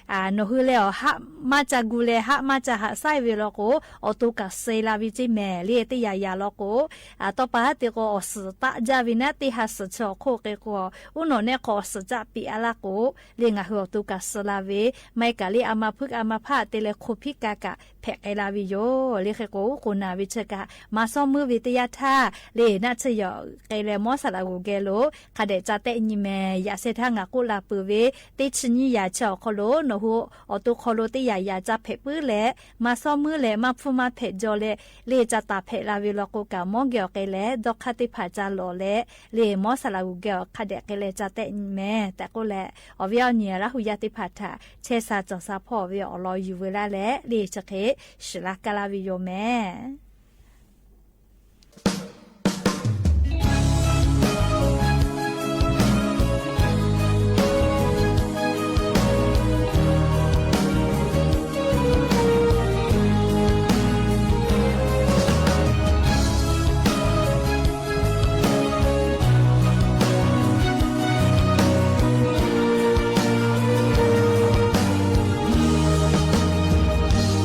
nawˬ hui leh awˬ haˆ maˇ ca gu leh haˆ maˇ ca haꞈ shaiˉ ve law k'o, awˬ to kaꞈ suh e la ve ceˇ mehˍ. Le teˇ yanˇ yanˇ law k'o, tawˇ pa haˉ te k'o awˬ suhˍ taˆ jaˇ ve naˉ teˇ ha suhˍ chi awˬ hk'oˆ k'ai k'o, uˉ nawˬ nehˆ hk'aw awˬ suhˍ caˆ piꞈ a laˇ k'o, le ngaˬ hui awˬ to kaꞈ suh la ve, maˇ heˆ kaꞈ le a ma hpuiˉ a ma hpaˇ te leh hk'o hpiˉ ka kaꞈ hpehꞈ k'ai la ve yoˬ. Le hk'e k'o uˉ k'oˍ naˍ ve chi kaꞈ maˇ shawˉ meuˉ ve teˇ yanˇ htaˇ le naˆ tsuhˇ yawˬ k'ai leh mawˇ saˍ laꞈ g'uˬ geh lo hk'a dehꞈ ca tehˆ nyi mehˍ. Yaꞈ sheh htaˇ ngaˬ k'oˆ la peuˬ ve, teˇ chi nyiˇ yanˇ chi awˬ hk'aw lo nawˬ hui awˬ to hk'aw lo teˇ yanˇ yanˇ ca hpehꞈ puiˉ leh, maˇ shawˉ meuˉ leh maˇ hpfuhˇ maˇ hpehꞈ jaw leh le ca taˍ hpehꞈ la ve law k'o kaꞈ, mawˇ geh awˬ k'ai leh dawˇ hk'aˇ teˇ hpaˍ ca lawˬ leh le mawˇ saˍ laꞈ g'uˬ geh awˬ hk'a dehꞈ k'ai leh ca tehˆ nyi mehˍ tehꞈ k'oˆ leh, awˬ viˉ awˬ nyi Laˇ hu yaˇ teˇ hpaˍ htaꞈ chehˇ sha cawˬ sha hpawˇ ve awˬ lawn yuˬ veu laˇ leh le chi hk'e shiˍ laˇ kaˇ laˇ ve yoˬ mehˍ.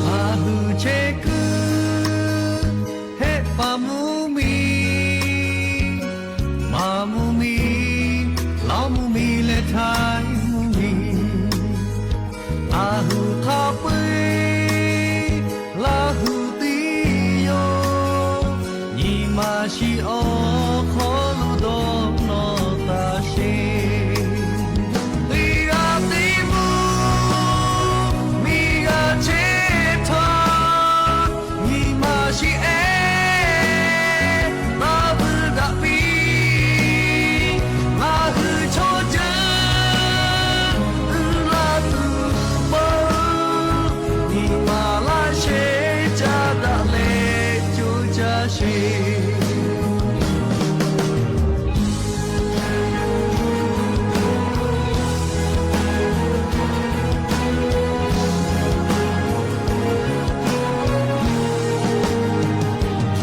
Ngaˬ hui chehˇ kuiˬ hehˆ paˍ mvuhˇ miˬ, maˍ mvuhˇ miˬ, lawˇ mvuhˇ miˬ leh htaiˍ mvuhˇ miˬ, ngaˬ hui hk'a peu-eˬ Laˇ hu tiˉ yoˬ. Nyi ma shiˍ awˬ hk'aw lo dawˇ nawˬ taˇ sheˍ. Teˇ g'aˇ teˇ mvuhˇ miˬ g'a chehˇ htaˇ, nyi ma shiˍ ehˉ taˇ vuiˬ daꞈ piˇ. Ngaˬ hui chaw ceuˬ uiˍ la tuˬ peuˬ, nyi ma laˇ shehˍ caˇ daꞈ leh coˇ caˇ sheˍ.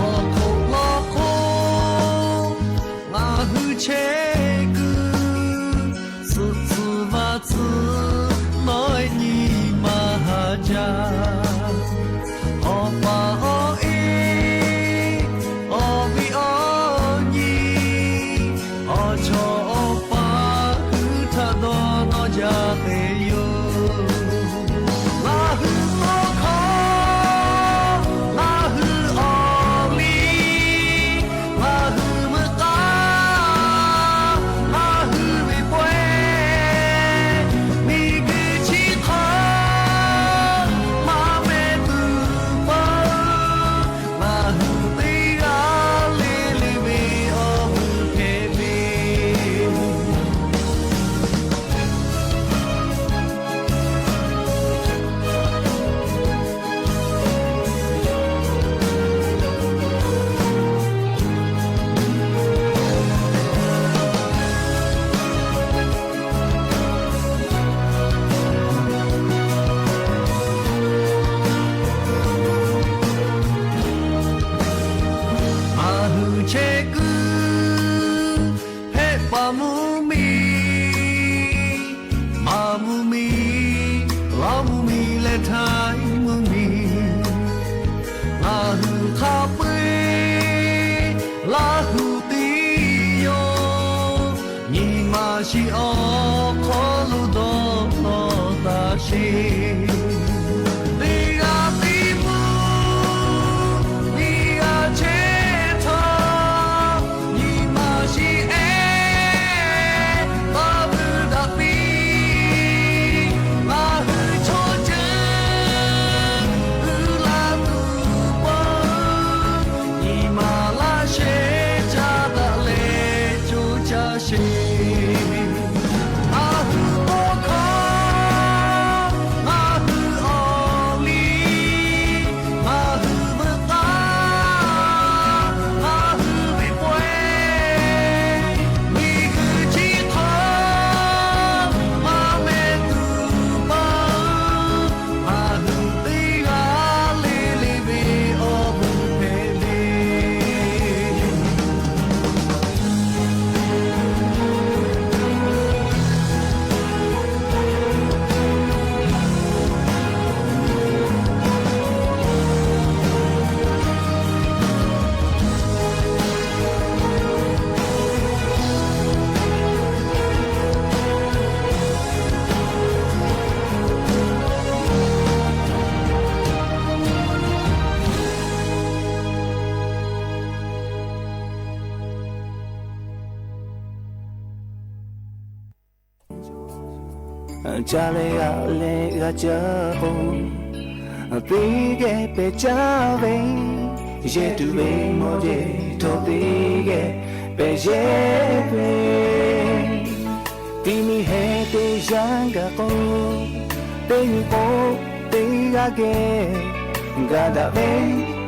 Hk'aw hk'oˆ law k'o, ngaˬ hui chehˇ kuiˬ suhˍ tcuh vaˇ tcuh nawˉ nyi ma haˍ jaˇ. Awˬ pa awˬ e, awˬ viˉ awˬ nyi, awˬ chawˇ awˬ pa hui htaꞈ dawˇ nawˇ jaˇ hk'e yoˬ. Ngaˬ hui awˬ hkawˇ, ngaˬ hui awˬ liˇ, ngaˬ hui meuꞈ k'aˇ, ngaˬ hui ve pawehˇ, miˬguiˬ chi hk'aw maˇ meh tuˬ peuˬ, ngaˬ hui teˇ g'aˇ le le ve awˬ vuiˬ hpehꞈ ve Ngaˬ hui chehˇ kuiˬ hehˆ paˍ mvuhˇ miˬ, maˍ mvuhˇ miˬ, lawˇ mvuhˇ miˬ leh htaiˍ mvuhˇ miˬ, ngaˬ hui hk'a peu-eˬ Laˇ hu tiˉ yoˬ. Nyi ma shiˍ awˬ hk'aw lo dawˇ nawˬ taˇ sheˍ. Teˇ g'aˇ teˇ mvuhˇ miˬ g'a chehˇ htaˇ, Ca leh g'aꞈ leh g'a caˇ k'o, teˇ geh pehˬ caˇ ve, yehˬ tuˬ ve mawˬ yehˬ htawˇ teˇ geh pehˬ yehˬ ve, ti mi heh teˇ yanˇ gaˬ k'o, teˇ nyi k'o teˇ g'aˇ geh gaˬ daꞈ ve,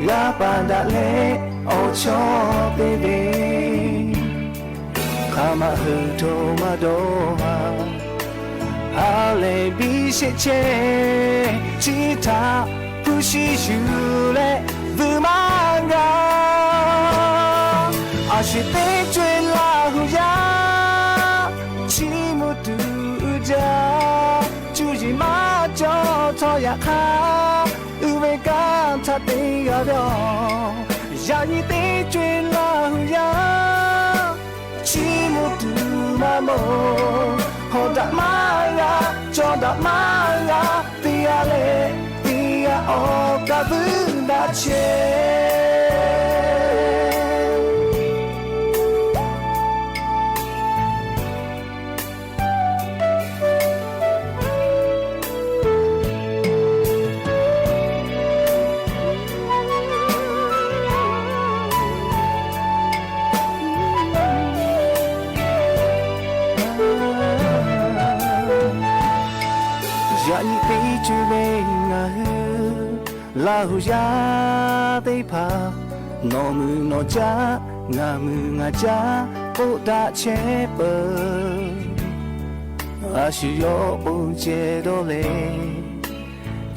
g'a paˍ daꞈ leh awˬ chawˇ te ve, hk'aˬ ma hui htaꞈ maˇ dawˇ haˍ. Ha lehˬ biˇ sheˆ chehˇ, chi htaꞈ hpu shi yuˬ leh vuiˬ maˇ g'a. A shu teˇ co-e Laˇ hu yaˇ, chiˇ mvuh tuˬ jaˇ, cuˇ yiˍ maˇ cawˬ htawˇ yaꞈ hk'aˇ, uiˍ ve kanˇ htaꞈ te g'a ve yoˬ. Yaꞈ nyi teˇ co-e Laˇ hu yaˇ, chiˇ mvuh tuˬ maˇ mawˬ, hawˬ daꞈ maˇ g'a, cawˬ daꞈ maˇ g'a, teˇ g'aˇ leh teˇ g'aˇ awˬ kaˍ vuiˬ daꞈ chehˇ. Yaꞈ nyi teˇ co-e ve ngaˬ hui Laˇ hu yaˇ teˇ hpaˍ, nawˬ mui nawˬ caˉ, ngaˬ mui ngaˬ caˉ k'oˆ daꞈ chehˇ peuˬ. A shu yawˇ k'o ceh dawˇ leh,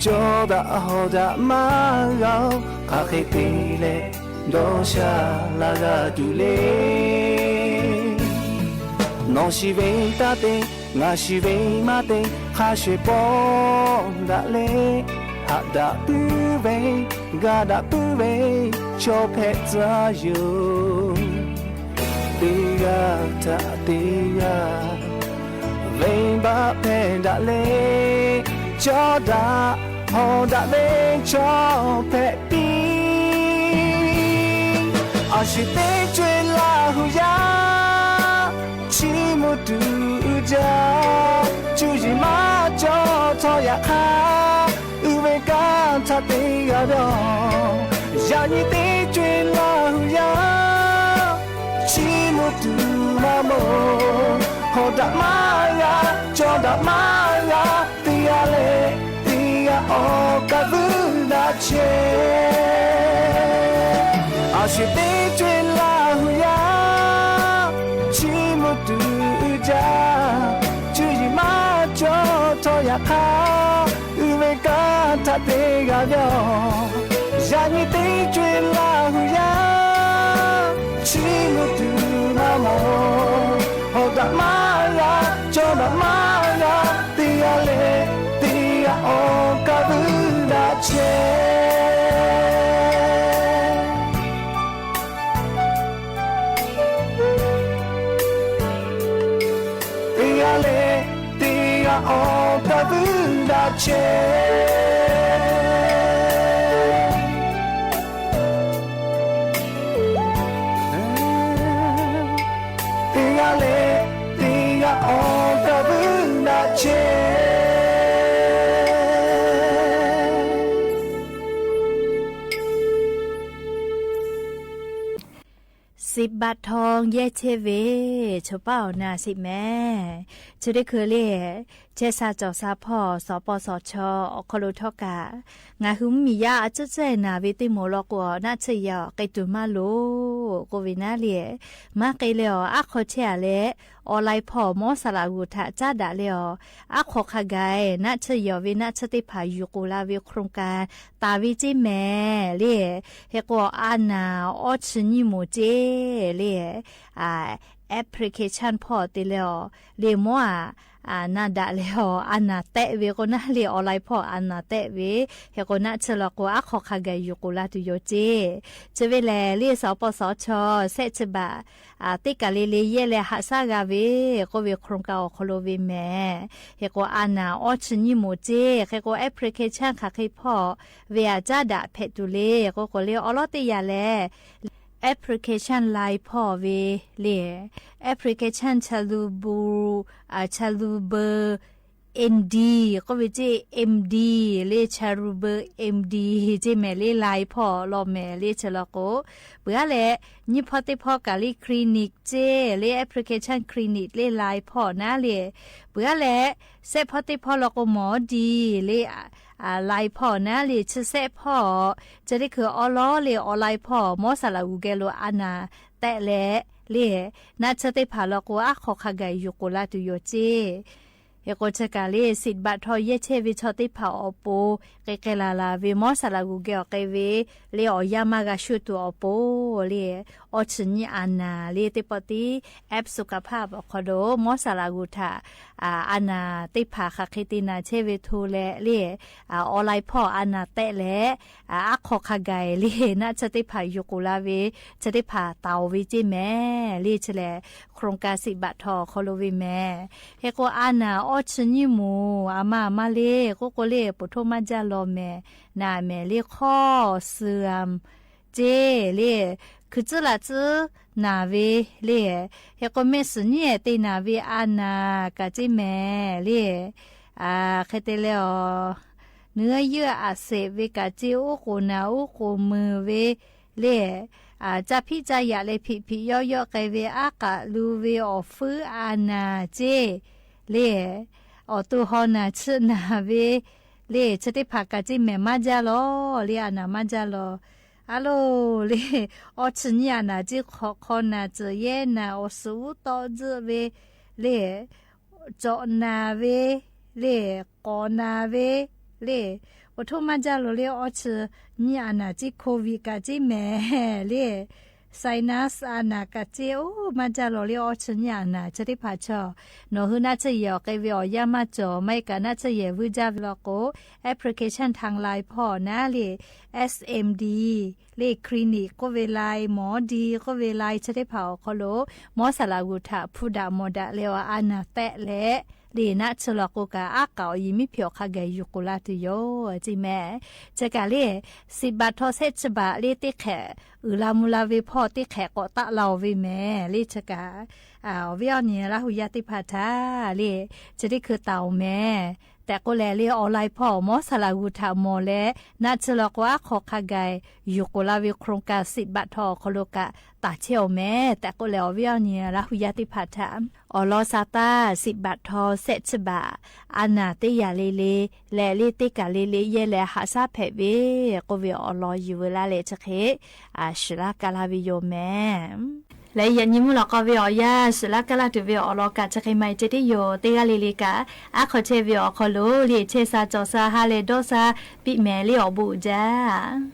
cawˬ daꞈ hawˬ daꞈ maˇ g'a-oˬ, hk'aˬ hk'e te leh dawˇ sha laˇ g'a tuˬ le. Nawˬ shiˍ ve taˇ te, ngaˬ shiˍ ve maˇ te, hk'a shuˍ pawˆ daꞈ leh, haꞈ daꞈ puiˉ ve, ga daꞈ puiˉ ve, chaw hpehꞈ tcuh yoˬ. Teˇ g'aˇ htaꞈ teˇ g'aˇ venˇbaˆ hpehˇ daꞈ leh, cawˬ daꞈ hawˬ daꞈ ve chaw hpehꞈ piˇ. A shu teˇ co-e Laˇ hu yaˇ, chiˇ mvuh tuˬ jaˇ, cuˇ yiˍ maˇ cawˬ htawˇ yaꞈ hk'aˇ, uiˍ ve kanˇ htaꞈ te g'a ve yoˬ. Yaꞈ nyi teˇ co-e Laˇ hu yaˇ, chiˇ mvuh tuˬ maˇ mawˬ, hawˬ daꞈ maˇ g'a, cawˬ daꞈ maˇ g'a, teˇ g'aˇ leh teˇ g'aˇ awˬ kaˍ vuiˬ daꞈ chehˇ. A shu teˇ co-e Laˇ hu yaˇ, chiˇ mvuh tuˬ jaˇ, cuˇ yiˍ maˇ cawˬ htawˇ yaꞈ hk'aˇ, uiˍ ve kanˇ htaꞈ te g'a ve yoˬ. Yaꞈ nyi teˇ co-e Laˇ hu yaˇ, chiˇ mvuh tuˬ maˇ mawˬ, hawˬ daꞈ maˇ g'a, cawˬ daꞈ maˇ g'a, teˇ g'aˇ leh teˇ g'aˇ awˬ kaˍ vuiˬ daꞈ chehˇ. Teˇ g'aˇ leh teˇ g'aˇ awˬ kaˍ vuiˬ daꞈ chehˇ. Teˇ g'aˇ leh teˇ g'aˇ awˬ kaˍ vuiˬ daꞈ chehˇ. Siˍ baˆ htawnˍ yehˇ chehˇ ve chaw paˉ awˬ na sheˍ mehˍ. Chi teˇ hkui le, chehˇ sha cawˬ sha hpawˇ shawˍ pawˇ shawˍ chaw awˬ hk'aw lo htawˇ kaꞈ, ngaˬ hui mvuhˇmiˬ yaˇ a cuˉ cuˉ naˍ ve teˇ moˍ law k'o, naˆ tsuhˇ yaꞈ k'ai tuˬ maˇ loˍ k'oˆ ve naˉ le. Maˇ k'ai leh awˬ aˉ hk'aw chehˇ a leh, online hpawˇ mawˇ saˍ laꞈ g'uˬ htaꞈ caˉ daꞈ leh awˬ, aˉ hk'aw hk'a gaˬ naˆ tsuhˇ yaꞈ ve naˆ tsuhˇ teˇ hpaˍ yuˬ k'oˍ la ve โครงการ taˍ ve ceˇ mehˍ le. Hk'e k'o, a naˍ awˇ chi nyiˇ moˍ ceˇ le. Application hpawˇ te leh awˬ le mawˇ a, na daꞈ leh awˬ a naˍ tehˆ ve k'o naˉ le, online hpawˇ a naˍ tehˆ ve. Hk'e k'o, naˆ tsuhˇ law k'o aˉ hk'aw hk'a gaˬ yuˬ k'oˍ la tuˬ yoˬ ceˇ. Chi ve lehˬ le, shawˍ pawˇ shawˍ chaw shehˆ chi baꞈ teˇ kaˬ le le yehˇ leh haꞈ shaˉ g'a ve k'oˆ ve โครงการ awˬ hk'aw lo ve mehˍ. Hk'e k'o, a naˍ awˇ chi nyiˇ moˍ ceˇ. Hk'e k'o, application hk'aˬ hk'e hpawˇ ve aꞈ caˉ daꞈ hpehꞈ tuˬ le k'oˆ k'o le, awˬ lawn teˇ yanˇ lehˬ, application Line hpawˇ ve le, application Chalubuu, Chalubuu M D k'oˆ ve ceˇ, M D le, cerebral M D ceˇ mehˍ le, lai hpawˇ law mehˍ le. Chi law k'o, peuˬ aˉ leh, nyiˇ hpawˇ teˇ hpawˇ kaꞈ le clinic ceˇ le, application clinic le, lai hpawˇ naˉ le. Peuˬ aˉ leh, sehˆ hpawˇ teˇ hpawˇ law k'o, mawˬ diˇ le, lai hpawˇ naˉ le. Chi sehˆ hpawˇ chi teˇ hkui awˉ lawˉ le, awˬ lai hpawˇ mawˇ saˍ laꞈ g'uˬ geh lo a naˍ tehˆ leh le, naˆ tsuhˇ teˇ hpaˍ law k'o, aˉ hk'aw hk'a gaˬ yuˬ k'oˍ la tuˬ yoˬ ceˇ. Hk'e k'o, chi kaꞈ le, siꞈ baꞈ htaw yehˇ chehˇ ve chaw teˇ hpaˍ awˬ pon, k'ai k'ai laˬ laˬ ve mawˇ saˍ laꞈ g'uˬ geh awˬ k'ai ve le, awˬ yanˇ maˇ g'a shuˇ tuˬ awˬ pon le, awˇ chi nyiˇ a naˍ le teˇ pawˆ tiˉ app suh kaˍ hpaˇ awˬ hk'aw lo mawˇ saˍ laꞈ g'uˬ htaꞈ a naˍ teˇ hpaˍ hk'aˬ hk'e te naˍ chehˇ ve hto leh le, awˬ lai hpawˇ a naˍ tehˆ leh, aˉ hk'aw hk'a gaˬ le, naˆ tsuhˇ teˇ hpaˍ yuˬ k'oˍ la ve, chi teˇ hpaˍ taˍ oˬ ve ceˇ mehˍ le. Chi lehˬ, โครงการ siꞈ baꞈ htaw awˬ hk'aw lo ve mehˍ. Hk'e k'o, a naˍ awˇ chi nyiˇ moˍ a ma a ma le k'oˆ k'o le, poˬ htoˇ maˇ jaˇ law mehˍ. Naˍ mehˍ le, hk'awˇ suhˍ ceˇ le, hkui tcuhˉ laꞈ tcuhˉ naˍ ve le. Hk'e k'o, mehˆ suhˍ nyiˉ ehˍ te naˍ ve a naˍ kaꞈ ceˇ mehˍ le. Hk'e te leh, awˬ nuˇ yeuˆ aˬ seˍ ve kaꞈ ceˇ, oˉ k'oˍ naˍ oˉ k'oˍ meuˍ ve le, ca hpiˆ ca yaꞈ leh hpiꞈ hpiꞈ yawˆ yawˆ k'ai ve, aˉ k'aꞈ lu ve awˬ fuiˉ a naˍ ceˇ le, awˬ to haw naˍ chiˇ naˍ ve le, chi teˇ hpaˍ kaꞈ ceˇ mehˍ maˇ jaˇ law le, a naˍ maˇ jaˇ law. A lo le, awˇ chi nyiˇ a naˍ ceˇ, hk'awꞈ hk'aw naˍ tcuhˍ yehˇ naˍ awˬ suhˍ uˉ tawˆ tzuhˆ ve le, cawꞈ naˍ ve le, k'awꞈ naˍ ve le, poˬ htoˇ maˇ jaˇ law le, awˇ chi nyiˇ a naˍ ceˇ, โควิด kaꞈ ceˇ mehˍ le, sinus a naˍ kaꞈ ceˇ, oˇ maˇ jaˇ law le, awˇ chi nyiˇ a naˍ chi teˇ hpaˍ chaw. Nawˬ hui naˆ tsuhˇ yehˬ awˬ k'ai ve awˬ yanˇ maˇ cawˬ maˇ heˆ kaꞈ, naˆ tsuhˇ yehˬ vuiˇ jaˇ ve law k'o, application htaꞈ lai hpawˇ naˉ le, S M D le, clinic k'oˆ ve lai, mawˬ diˇ k'oˆ ve lai, chi teˇ hpaˍ awˬ hk'aw lo mawˇ saˍ laꞈ g'uˬ htaꞈ hpu daꞈ mawˬ daꞈ leh, awˬ a naˍ tehˆ leh le, naˆ tsuhˇ law k'o kaꞈ, aˉ k'aꞈ awˬ yiˍ miˉ hpiꞈ awˬ hk'a gaˬ yuˬ k'oˍ la tuˬ yoˬ ceˇ mehˍ. Chi kaꞈ le, siꞈ baꞈ htaw shehˆ chi baꞈ le teˇ hk'ehꞈ uiˍ la mvuh la ve hpawˇ teˇ hk'ehꞈ k'awꞈ taˆ la oˬ ve mehˍ le. Chi kaꞈ awˬ viˉ awˬ nyi Laˇ hu yaˇ teˇ hpaˍ htaꞈ le, chi teˇ hkui taˍ oˬ mehˍ tehꞈ k'oˆ leh le, awˬ lai hpawˇ mawˇ saˍ laꞈ g'uˬ htaꞈ mawˬ leh, naˆ tsuhˇ law k'o aˉ hk'aw hk'a gaˬ yuˬ k'oˍ la ve โครงการ siꞈ baꞈ htaw awˬ hk'aw lo kaꞈ taˍ chehˇ oˬ mehˍ tehꞈ k'oˆ leh, awˬ viˉ awˬ nyi Laˇ hu yaˇ teˇ hpaˍ htaꞈ awˬ lawn sa taˇ, siꞈ baꞈ htaw shehˆ chi baꞈ a naˍ teˇ yanˇ le le leh le teˇ kaˬ le le yehˇ leh haꞈ shaˉ hpehꞈ ve k'oˆ ve awˬ lawn yuˬ veu laˇ leh chi hk'e shuˍ laˇ kaˇ laˇ ve yoˬ mehˍ. Leh yaꞈ nyi mvuhˇ lawꞈ k'aw ve awˬ yanˇ shuˍ laˇ kaˇ laˇ tuˬ ve awˬ lawn kaꞈ chi hk'e ma e ceh tiˉ yoˬ. Teˇ g'aˇ le le kaꞈ aˉ hk'aw chehˇ ve awˬ hk'aw lo le chehˇ sha cawˬ sha ha leh dawˇ sha piˇ mehˍ le awˬ bon uiˍ jaˇ.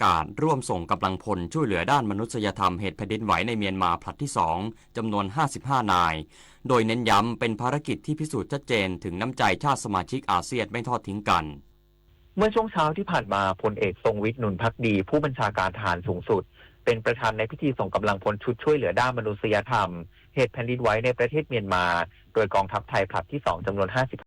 กาศร่วมส่งกำลังพลช่วยเหลือด้านมนุษยธรรมเหตุแผ่นดินไหวในเมียนมาผลัดที่สอง จำนวน ห้าสิบห้า นาย โดยเน้นย้ำเป็นภารกิจที่พิสูจน์ชัดเจนถึงน้ำใจชาติสมาชิกอาเซียนไม่ทอดทิ้งกัน เมื่อช่วงเช้าที่ผ่านมา พลเอก ทรงวิทย์ หนุนภักดี ผู้บัญชาการทหารสูงสุด เป็นประธานในพิธีส่งกำลังพลชุดช่วยเหลือด้านมนุษยธรรม เหตุแผ่นดินไหวในประเทศเมียนมา โดยกองทัพไทยผลัดที่สอง จำนวน